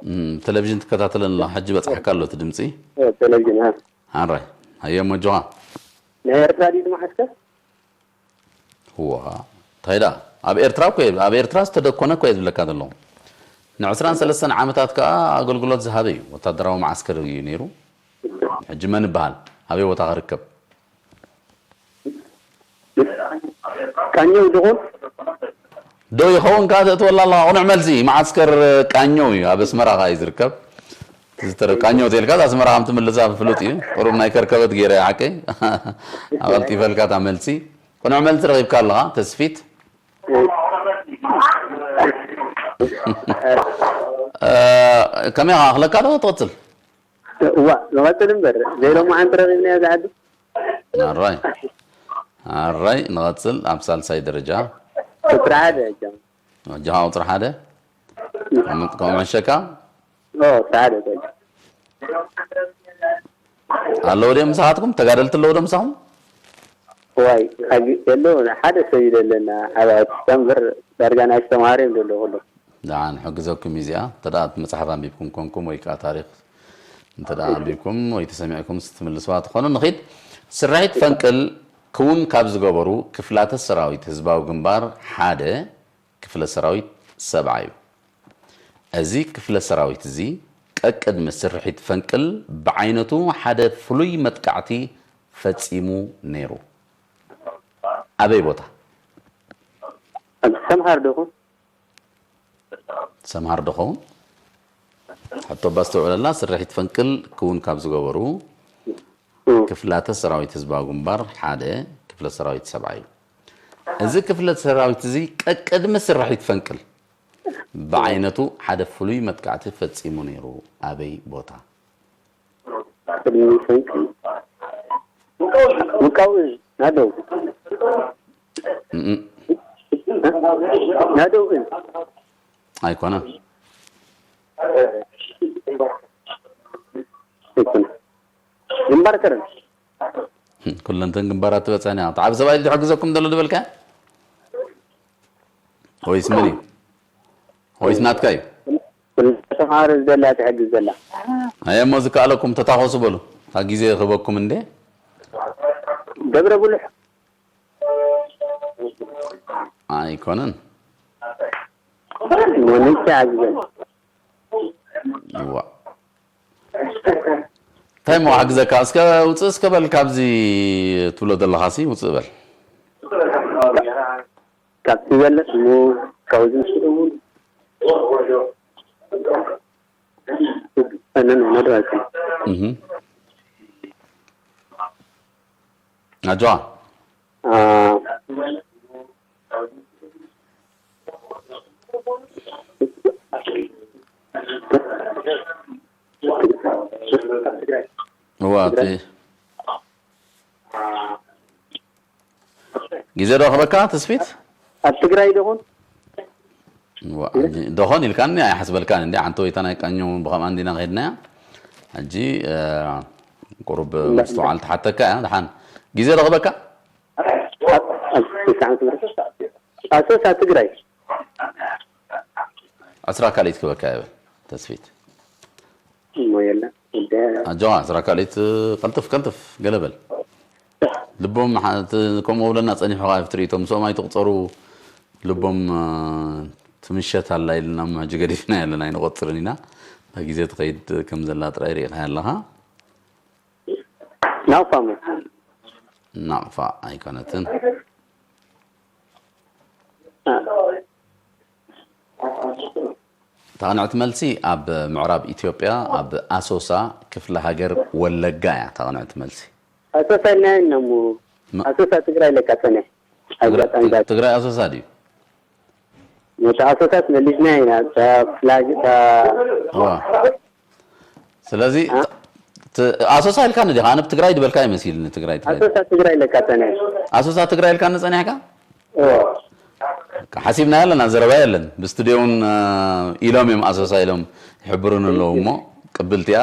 እም፣ ቴሌቪዥን ትከታተለን ኣለኻ? ሕጂ በጻሕካ ኣሎ እቲ ድምጺ። ኦ፣ ቴሌቪዥን፣ አ። ሓራይ። ሃየ፣ እሞ ኣጆኻ። ናይ ኤርትራ ድዩ እቲ መዓስከር? እዋ፣ እንታይ ደኣ? ኣብ ኤርትራ እኮ እየ፣ ኣብ ኤርትራ ዝተደኮነ እኮ እየ ዝብለካ ዘለኹ። ንዕስራን ሰለስተን ዓመታት ከኣ ኣገልግሎት ዝሃበ እዩ። ወታደራዊ መዓስከር እዩ ነይሩ። ሕጂ መን ይበሃል? ኣበይ ቦታ ክርከብ? ቃኘው ድኾን? ዶ ይኸውን ከኣ ተእትወላ ኣለኻ? ቁኑዕ መልሲ፣ መዓስከር ቃኘው እዩ። ኣብ ኣስመራ ከኣ እዩ ዝርከብ። ዝተረብ ቃኘው ተልካ ኣስመራ ከም ትምልሳ ፍሉጥ እዩ። ቁሩብ ናይ ከርከበት ገይረ ሓቀይ ኣቐልጢፈልካ እታ መልሲ። ቅኑዕ መልሲ ረኺብካ ኣለኻ ተስፊት። ከመይ ኢኻ? ክለካ ዶ ትቕጽል? እዋ ንቐጽል እምበር ዘይሎምዓንቲ ረኺብናዮ ዝዓዲ። ኣራይ ኣራይ ንቐጽል። ኣብ ሳልሳይ ደረጃ ቁፅሪ ሓደ እጃ ጃሃ ቁፅሪ ሓደ ከምኡ መሸካ ቁፅሪ ሓደ እጃ ኣለዉ ደ ምሳኻትኩም? ተጋደልቲ ኣለዉ ዶ ምሳኹም? ዋይ የለውን ሓደ ሰብ ይደለና ኣብ ኣዲስ እምበር ዳርጋ ናይ ተማሃሪ እዮም ዘለዉ ኩሉ። ደሓን ሕግዘኩም እዚኣ እንተ ደኣ መጽሓፍ ኣንቢብኩም ኮንኩም ወይ ከዓ ታሪኽ እንተ ደኣ ኣንቢብኩም ወይ ተሰሚዕኩም ትምልስዋ ትኾኑ። ንኺድ። ስርሒት ፈንቅል ክውን ካብ ዝገበሩ ክፍላተ ሰራዊት ህዝባዊ ግንባር ሓደ ክፍለ ሰራዊት ሰብዓ እዩ። እዚ ክፍለ ሰራዊት እዚ ቀቅድሚ ስርሒት ፈንቅል ብዓይነቱ ሓደ ፍሉይ መጥቃዕቲ ፈጺሙ ነይሩ። ኣበይ ቦታ? ኣብ ሰምሃር ዶ ይኹን? ሰምሃር ዶ ኸውን? ሕቶ ባስተውዕለላ ስርሒት ፈንቅል ክውን ካብ ዝገበሩ ክፍላተ ሰራዊት ህዝባዊ ግንባር ሓደ ክፍለ ሰራዊት ሰብዓ እዩ። እዚ ክፍለ ሰራዊት እዚ ቀቅድሚ ስርሒት ፈንቅል ብዓይነቱ ሓደ ፍሉይ መጥቃዕቲ ፈጺሙ ነይሩ። ኣበይ ቦታ? ቅድሚ ፈንቅል ውቃው እዝ ናደው እም፣ ናደው እዝ ኣይኮነን። ኣይኮነ ግንባር ከረን ኩለንተን ግንባራት ትበፅሐን እያ። እቲ ዓብ ሰብኣይ ዝሕግዘኩም ዘሎ ዝበልካ ወይስ መን እዩ? ወይስ ናትካ እዩ? ተምሃሮ ዝደላ ትሕግዝ ዘላ ኣየ እሞ ዝከኣለኩም ተታኸሱ በሉ። እታ ግዜ ክህበኩም እንዴ? ደብረ ብሉሕ ኣይኮነን። ሞኒቻ ዝብል እዋ እንታይ እሞ ሓግዘካ? እስከ ውፅእ እስከ በል ካብዚ ትብሎ ዘለኻሲ ውፅእ በል። ካብቲ ዘለስ ሙ ካብዚ ምስኡ እውን እንን ነድራችን እህ ኣጆዋ እዋ እቲ ግዜ ዶ ክበካ ተስፊት ኣብ ትግራይ ዶኹን ዋ፣ ሕጂ ዶኾን ኢልካኒ ኣይሓስበልካን እንዲ ሓንቲ ወይታ ናይ ቃኘው ብኸምኣ እንዲና ከይድናያ። ሕጂ እ፣ ቁሩብ ምስትውዓል ትሓተካ እያ። ደሓን ግዜ ዶ ክበካ ኣሶሳ ትግራይ ዕስራ ካልኢት ክበካ ይብል ተስፊት። እሞ የለ ኣጆኻ ዕስራ ካልኢት ቀልጥፍ ቀልጥፍ ገለ በል። ልቦም ሓ-፣ እቲ ከምኡ ውለና ጸኒሑ ኸዓ ኣብቲ ርእይቶ ምስኦም ኣይትቑጸሩ። ልቦም እ፣ ትምሸት ኣላ ኢልና እሞ ሕጂ ገዲፍና ያለን ኣይንቆጽርን ኢና። እታ ግዜ ትኸይድ ከም ዘላ ጥራይ ርኢኻያ ኣለኻ። ናቕፋ ሞ ናቕፋ ኣይኮነትን። እታ ቅንዕቲ መልሲ ኣብ ምዕራብ ኢትዮጵያ ኣብ ኣሶሳ ክፍለ ሃገር ወለጋ እያ። እታ ቅንዕቲ መልሲ ኣሶሳ ኢልና ኢና እሞ መ- ኣሶሳ ትግራይ ለካ ጸኒሕ ኣጋጣሚ ዛ ትግራይ ኣሶሳ ድዩ? ነቲ ኣሶሳት መሊስና ኢና እታ ፍላግ እታ ዋ። ስለዚ ት-፣ ኣሶሳ ኢልካ ንዲኻ? ኣነ ብትግራይ ዝበልካ ይመሲልኒ። ትግራይ ትግራይ ኣሶሳ ትግራይ ለካ ጸኒሕ ኣሶሳ ትግራይ ኢልካ ንጸኒሕካ እዎ ሓሲብና ኣለና። ዘረባ የለን። ብስቱዲዮውን እ፣ ኢሎም እዮም ኣሶሳ ኢሎም ይሕብሩን ኣለዉ እሞ ቅብልቲያ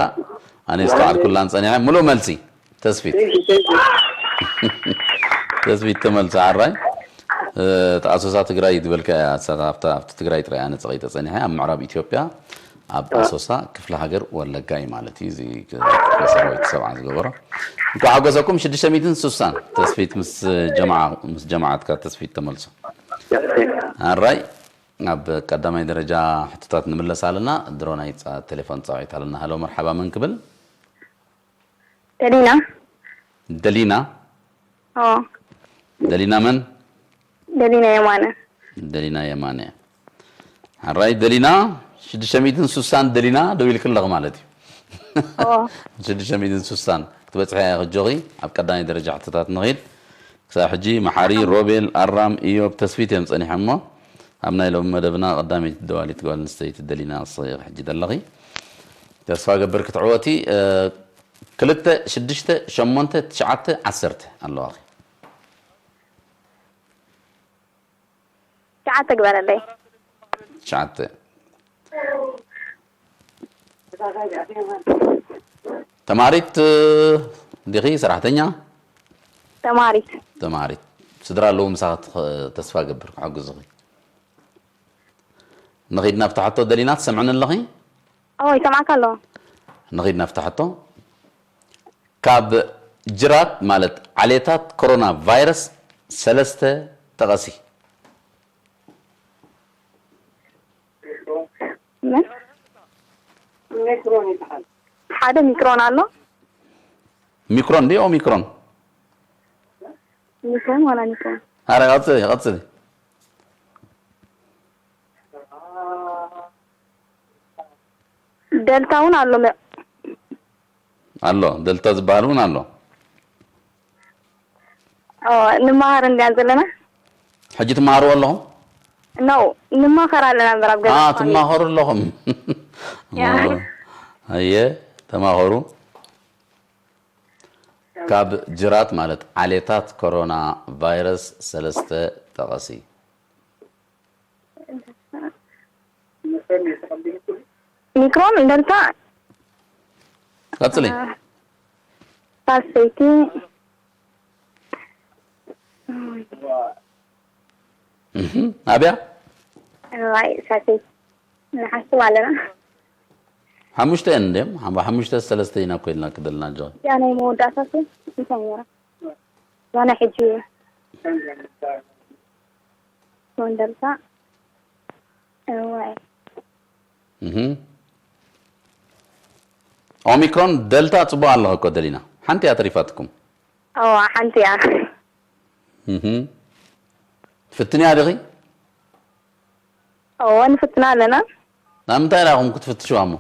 ኣነ ዝተዓልኩላን ጸኒሐ። ሙሉእ መልሲ ተስፊት ተስፊት ተመልሳ ዓራይ እ፣ እቲ ኣሶሳ ትግራይ ዝበልካ እያ። ኣብታ ኣብቲ ትግራይ ጥራይ ኣነ ጸቒጠ ጸኒሐ። ኣብ ምዕራብ ኢትዮጵያ ኣብ ኣሶሳ ክፍለ ሃገር ወለጋ እዩ ማለት እዩ። እዚ ክፍለ ሰራዊት ሰብዓ ዝገበሮ እንኳ ሓጎሰኩም። ሽዱሽተ ሚእትን ስሳን ተስፊት ምስ ጀማዓ ምስ ጀማዓትካ ተስፊት ተመልሶ። ኣራይ ኣብ ቀዳማይ ደረጃ ሕቶታት ንምለስ ኣለና። ድሮ ናይ ጻ-፣ ቴሌፎን ጻዊት ኣለና። ሃሎ መርሓባ መን ክብል? ደሊና ደሊና ኦ ደሊና መን? ደሊና የማነ ደሊና የማነ። ኣራይ ደሊና ሽዱሽተ ሚእትን ስሳን ደሊና ደው ኢልክለኽ ማለት እዩ። ሽዱሽተ ሚእትን ስሳን ክትበፅሒ እያ ክጆኺ። ኣብ ቀዳማይ ደረጃ ሕቶታት ንኺድ። ክሳብ ሕጂ መሓሪ፣ ሮቤል፣ ኣራም፣ ኢዮብ፣ ተስፊት እዮም ፀኒሖም እሞ ኣብ ናይ ሎሚ መደብና ቀዳመይቲ ደዋሊት ጓል ኣንስተይቲ ደሊና ንስኺ ኢኺ ሕጂ ዘለኺ። ተስፋ ገብር ክትዕወቲ። ክልተ ሽዱሽተ ሸሞንተ ትሽዓተ ዓሰርተ ኣለዋኺ። ትሽዓተ ግበረለይ። ትሽዓተ። ተማሪት ዲኺ ሰራሕተኛ? ተማሪት። ተማሪት። ስድራ ኣለዉ ምሳኺ? ተስፋ ገብር ክሕግዙኺ። ንኺድ ናብቲ ሕቶ ደሊና ትሰምዕኒ ኣለኺ? ኦ ይሰማዕካ ኣለኹ። ንኺድ ናብቲ ሕቶ። ካብ ጅራት ማለት ዓሌታት ኮሮና ቫይረስ ሰለስተ ጠቐሲ። ምን? ሓደ ሚክሮን ኣሎ። ሚክሮን ድዩ ኦሚክሮን? ሚክሮን ዋላ ሚክሮን? ኣረ ቀጽሊ ቀጽሊ። ደልታ እውን ኣሎ። ኣሎ ደልታ ዝበሃል እውን ኣሎ። ኦ ንመሃር እንዲያ ዘለና። ሕጂ ትመሃሩ ኣለኹም? ነው ንማኸር ኣለና እምበር ኣብ ገዛ አ ፋሚሊ። ትማኸሩ ኣለኹም። ያ። ኣየ ተማኸሩ። ካብ ጅራት ማለት ዓሌታት ኮሮና ቫይረስ ሰለስተ ጠቐሲ። ሚክሮን ደልታ ቀጽሊ። ሳሰይቲ እህ፣ ኣብያ ዋይ ሳሰይቲ ንሓስብ ኣለና። ሓሙሽተ እየን እንድየም ሓ- ሓሙሽተ ሰለስተ ኢና ኮይልና ክደልና ጆ ያ ናይ መወዳእታ ሲ እንታይ ነራ ዛና ሕጂ ወንደልታ ዋይ እህ። ኦሚክሮን ደልታ ጽቡቅ ኣለኸ እኮ ደሊና ሓንቲ እያ ተሪፋትኩም። ኦ ሓንቲ እያ። እህ። ፍትንያ ዲኺ? ኦ ንፍትና ኣለና። ናብ ምንታይ ዳኹም ክትፍትሽዋ እሞ?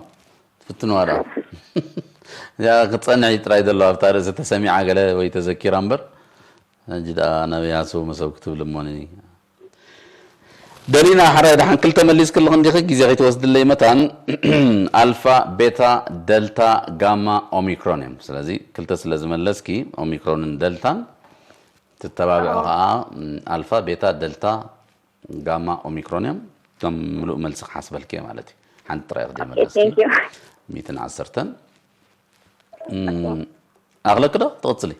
ትፍትንዋ ዳ? ያ ክትጸንሕ እዩ ጥራይ ዘለዎ ኣብታ ርእሲ ተሰሚዓ ገለ ወይ ተዘኪራ እምበር። ሕጂ ደኣ ናበይ ሃስው መሰው ክትብል እሞኒ። ደሊና ሓራይ ደሓን ክልተ መሊስክልኽ እንዲኺ ግዜ ከይትወስድለይ መታን ኣልፋ ቤታ ደልታ ጋማ ኦሚክሮን እዮም። ስለዚ ክልተ ስለ ዝመለስኪ ኦሚክሮንን ደልታን ትተባብዑ ከዓ ኣልፋ ቤታ ደልታ ጋማ ኦሚክሮን እዮም። ከም ምሉእ መልሲ ክሓስበልኪ እየ ማለት እዩ። ሓንቲ ጥራይ ክደይ መለስኪ Thank you። ሚእትን ዓሰርተን ኣኽለኪ ዶ ትቕፅሊ?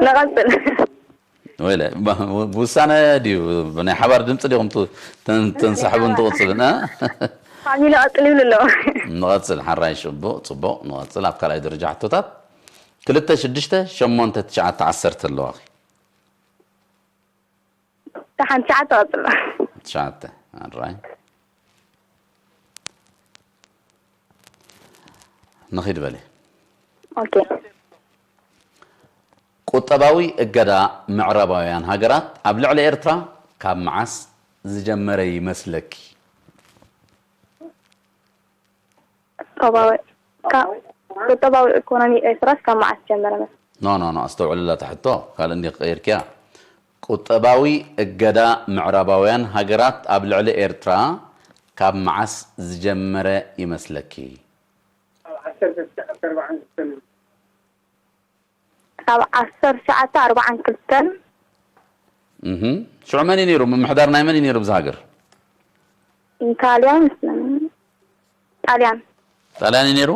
ንቐፅል። ወይለ ብውሳነ ድዩ ብናይ ሓባር ድምፂ ዲኹም ት- ተን- ተንሳሕቡን ትቕፅልን እ? ፋሚሊ ቀፅል ይብሉ ኣለዉ። ንቐፅል ሓራይ ሽቡቕ ፅቡቕ ንቐፅል ኣብ ካልኣይ ደረጃ ሕቶታት ክልተ ሽዱሽተ ሸሞንተ ትሽዓተ ዓሰርተ ኣለዋኺ ደሓን ትሽዓተ ቀፅል። ትሽዓተ ኣራይ ንኺድ በሊ ኦኬ ቁጠባዊ እገዳ ምዕራባውያን ሃገራት ኣብ ልዕሊ ኤርትራ ካብ መዓስ ዝጀመረ ይመስለኪ? ቁጠባዊ ካ- ቁጠባዊ ኢኮኖሚ ኤርትራስ ካብ መዓስ ጀመረ መስ ኖ ኖ ኖ ኣስተውዕልላ ትሕቶ ካልእ እንዲ ክቀይርክያ ቁጠባዊ እገዳ ምዕራባውያን ሃገራት ኣብ ልዕሊ ኤርትራ ካብ መዓስ ዝጀመረ ይመስለኪ? ካብ ዓሰርተ ትሽዓተ ኣርባዓን ክልተን እህ ሽዑ መን እዩ ነይሩ ምምሕዳር ናይ መን እዩ ነይሩ ብዛ ሃገር? ኢጣልያን ጣልያን ጣልያን እዩ ነይሩ?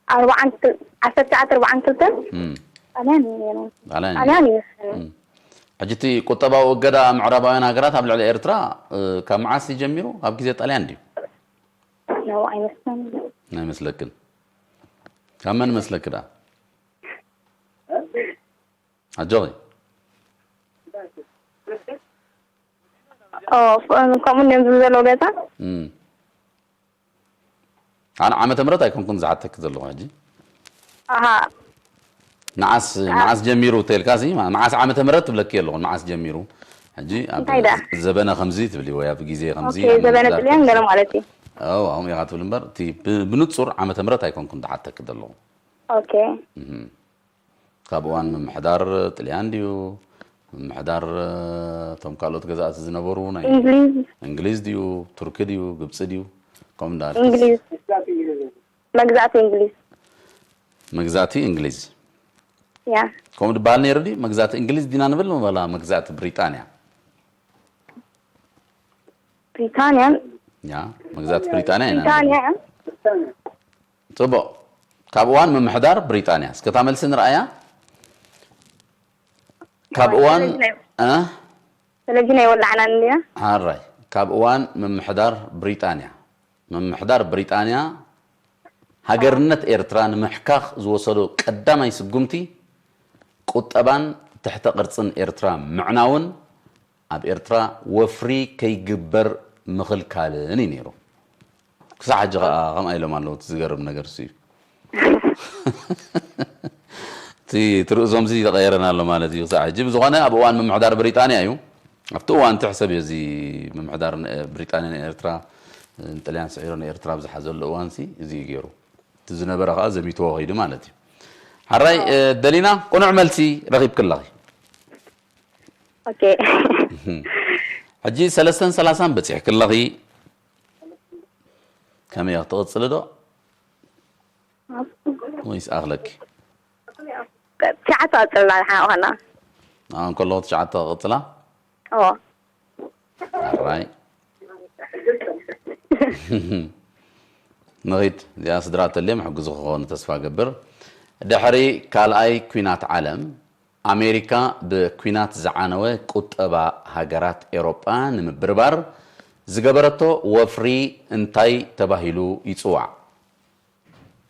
ኣርባዓን ክል- ዓሰርተ ትሽዓተ ኣርባዓን ክልተን እም፣ ጣልያን እዩ ነይሩ። ጣልያን እዩ። ጣልያን እዩ። እም። ሕጂ እቲ ቁጠባዊ እገዳ ምዕራባውያን ሃገራት ኣብ ልዕሊ ኤርትራ እ፣ ካብ መዓስ እዩ ጀሚሩ? ካብ ግዜ ጣልያን ድዩ? ነው ኣይመስለኒ። ኣይመስለክን? ካብ መን መስለክ ደኣ? ኣጆኺ ኦ ከምኡ እንዲዮም ዝም ዘለዉ ገዛ እም። ኣነ ዓመተ ምህረት ኣይኮንኩን ዝሓተክ ዘለኹ ሕጂ ኣሃ መዓስ መዓስ ጀሚሩ ተልካሲ መዓስ ዓመተ ምህረት ትብለኪ ኣለኹ መዓስ ጀሚሩ ሕጂ ኣብ እንታይ ደኣ? ዘበነ ከምዚ ትብሊ ወይ ኣብ ግዜ ከምዚ ኦኬ፣ ኣብ ዘበነ ምምሕዳር ጥልያን ከምዚ። ገለ ማለት እዩ። ኣዎ፣ ኣሁን ኢኻ ትብል እምበር፣ እቲ ብ-፣ ብንጹር ዓመተ ምህረት ኣይኮንኩን ዝሓተኪ ዘለኹ። ኦኬ። እህም። ካብ እዋን ምምሕዳር ጥልያን ድዩ? ምምሕዳር፣ እ፣ እቶም ካልኦት ገዛእቲ ዝነበሩ ናይ እንግሊዝ። እንግሊዝ ድዩ? ቱርኪ ድዩ? ግብጺ ድዩ? ከምኡ እንዳበልኪ። እንግሊዝ። መግዛእቲ እንግሊዝ። መግዛእቲ እንግሊዝ። ያ። ከምኡ ዝበሃል ነይሩ ድዩ? መግዛእቲ እንግሊዝ ዲና ንብል፣ ወላ መግዛእቲ ብሪጣንያ? ብሪጣንያን። ያ፣ መግዛእቲ ብሪጣንያ ኢና ንብል። ብሪጣንያ። ጽቡቕ። ካብ እዋን ምምሕዳር ብሪጣንያ። እስከ እታ መልሲ ንርኣያ። ካብ እዋን፣ ስለዚ ናይ እ? ስለዚ ናይ ወላዕና እንድያ። ሓራይ። ካብ እዋን ምምሕዳር ብሪጣንያ። ምምሕዳር ብሪጣንያ ሃገርነት ኤርትራ ንምሕካኽ ዝወሰዶ ቀዳማይ ስጉምቲ ቁጠባን ትሕተ ቅርጽን ኤርትራ ምዕናውን ኣብ ኤርትራ ወፍሪ ከይግበር ምኽልካልን እዩ ነይሩ። ክሳዕ ሕጂ ኸኣ ከምኣ ኢሎም ኣለዉ። እቲ ዝገርም ነገር እሱ እዩ። እቲ ትርእዞምዚ ተቐየረና ኣሎ ማለት እዩ። ክሳዕ ሕጂ ብዝኾነ ኣብ እዋን ምምሕዳር ብሪጣንያ እዩ። ኣብቲ እዋን እቲ ሕሰብ እዩ እዚ ምምሕዳር ን-፣ ብሪጣንያ ንኤርትራ፣ ንጥልያን ስዒሩ ንኤርትራ ኣብ ዝሓዘሉ እዋንሲ እዚ እዩ ገይሩ። እቲ ዝነበረ ኸኣ ዘሚትዎ ኸይዱ ማለት እዩ። ሓራይ፣ እ፣ ደሊና ቅኑዕ መልሲ ረኺብኪ ኣለኺ። ኦኬ። ሕጂ ሰለስተን ሰላሳን በጺሕኪ ኣለኺ። ከመይ ኢኺ ትቕጽሊ ዶ? ወይስ ኣኽለኪ? ትሽዓተ ቀጽልና ንሓና ኾና። ኣሁን ከለኹ ትሽዓተ ክቕጽላ? እዎ። ኣራይ። ንኺድ፣ እዚኣ ስድራ ተልዮም ሕግዙ ክኾኑ ተስፋ ገብር። ድሕሪ ካልኣይ ኲናት ዓለም፣ ኣሜሪካ ብኲናት ዝዓነወ ቁጠባ ሃገራት ኤሮጳ ንምብርባር ዝገበረቶ ወፍሪ እንታይ ተባሂሉ ይጽዋዕ?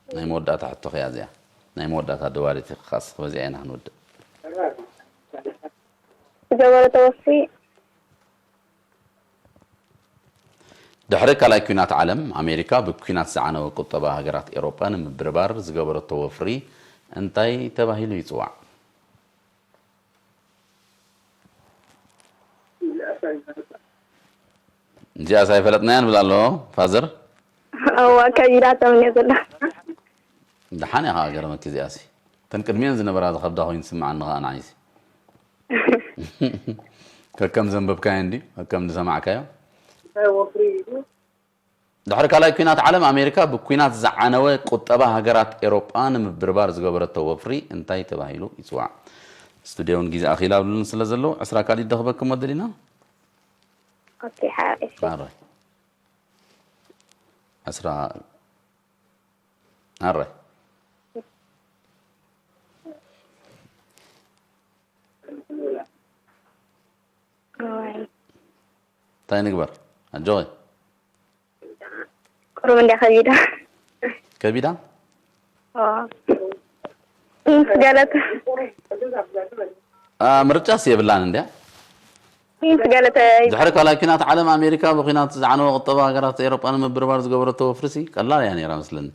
ናይ መወዳእታ ሕቶ ኸያ እዚኣ። ናይ መወዳእታ ደዋሊት ኻስ በዚኣ ኢና ክንወድእ። ዝገበረቶ ወፍሪ ድሕሪ ካልኣይ ኲናት ዓለም፣ ኣሜሪካ ብኲናት ዝዓነወ ቁጠባ ሃገራት ኤሮጳ ንምብርባር ዝገበረቶ ወፍሪ እንታይ ተባሂሉ ይጽዋዕ? እዚኣስ ኣይፈለጥናያን ብል ኣሎ ፋዘር። እዋ፣ ከቢዳቶም እየ ዘላ። ደሓን እያ ኸዓ ገረመኪ እዚኣሲ። እተን ቅድሚኤን ዝነበራ ዝኸብዳ ኮይኑ ዝስምዓኒ ኸዓ ንዓይሲ። ከከም ዘንበብካዮ እንዲ፣ ከከም ዝሰማዕካዮ። እንታይ ወፍሪ ኢሉ? ድሕሪ ካልኣይ ኲናት ዓለም ኣሜሪካ ብኲናት ዝዓነወ ቁጠባ ሃገራት ኤሮጳ ንምብርባር ዝገበረቶ ወፍሪ እንታይ ተባሂሉ ይጽዋዕ? ስቱድዮ እውን ግዜ ኣኺል ኣብሉን ስለ ዘለዉ ዕስራ ካሊድ ደኽበኩም ወደሊና። ኦኬ፣ ሓ-፣ እሺ። ኣራይ። ዕስራ ኣራይ። ኣዋይ። እንታይ ንግበር? ኣጆኺ። ቁሩብ እንድያ ከቢዳ። ከቢዳ? ኣዎ። ምስ ገለት። ኣ፣ ምርጫስ የብላን እንድያ? ምስ ገለት። ድሕሪ ካልኣይ ኲናት ዓለም ኣሜሪካ ብኲናት ዝዓነወ ቁጠባ ሃገራት ኤሮጳ ንምብርባር ዝገበረቶ ወፍርሲ ቀላል እያ ነይራ መስለኒ።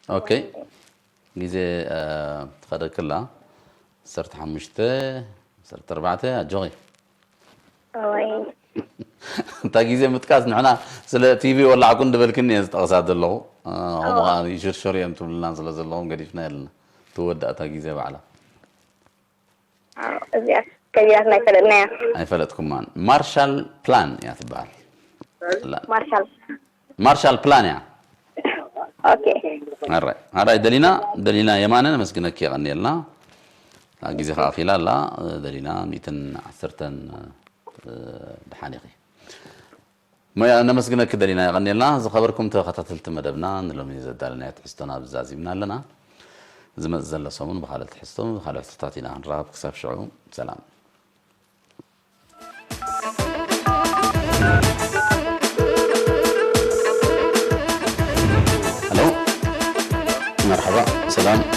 ኦኬ። ግዜ፣ እ፣ ትኸደክላ። ዓሰርተ ሓሙሽተ፣ ዓሰርተ ኣርባዕተ፣ ኣጆኺ። እዋይ። እታ ግዜ ምጥቃስ ንሕና ስለ ቲቪ ወላዕኩ እንድበልክኒ እየ ዝጠቕሳ ዘለኹ። እ፣ ከምኡ ኸዓ ይሽርሸሩ እዮም ትብልና ስለ ዘለኹም ገዲፍና የለና። ትወዳእ እታ ግዜ ባዕላ። ኣዎ፣ እዚኣ ከቢዳትና ኣይፈለጥናያ። ኣይፈለጥኩማን። ማርሻል ፕላን እያ ትበሃል። ላ-፣ ማርሻል። ማርሻል ፕላን እያ። ኦኬ። ኣራይ፣ ኣራይ፣ ደሊና፣ ደሊና የማነ ነመስግነኪ፣ የቐንየልና። ግዜ ኸዓ ኣኺላ ኣላ፣ ደሊና ሚእትን ዓሰርተን፣ እ፣ ደሓን ኢኺ። ሞያ ነመስግነኪ ደሊና፣ የቐንየልና። ዝኸበርኩም ተኸታተልቲ መደብና፣ ንሎሚ ዘዳለናዮ ትሕዝቶና ኣብዚ ዛዚምና ኣለና። ዝመጽእ ዘሎ ሰሙን ብኻልእ ትሕዝቶ፣ ብኻልእ ሕቶታት ኢና ክንራኸብ። ክሳብ ሽዑ ሰላም። ሄሎ፣ መርሓባ፣ ሰላም።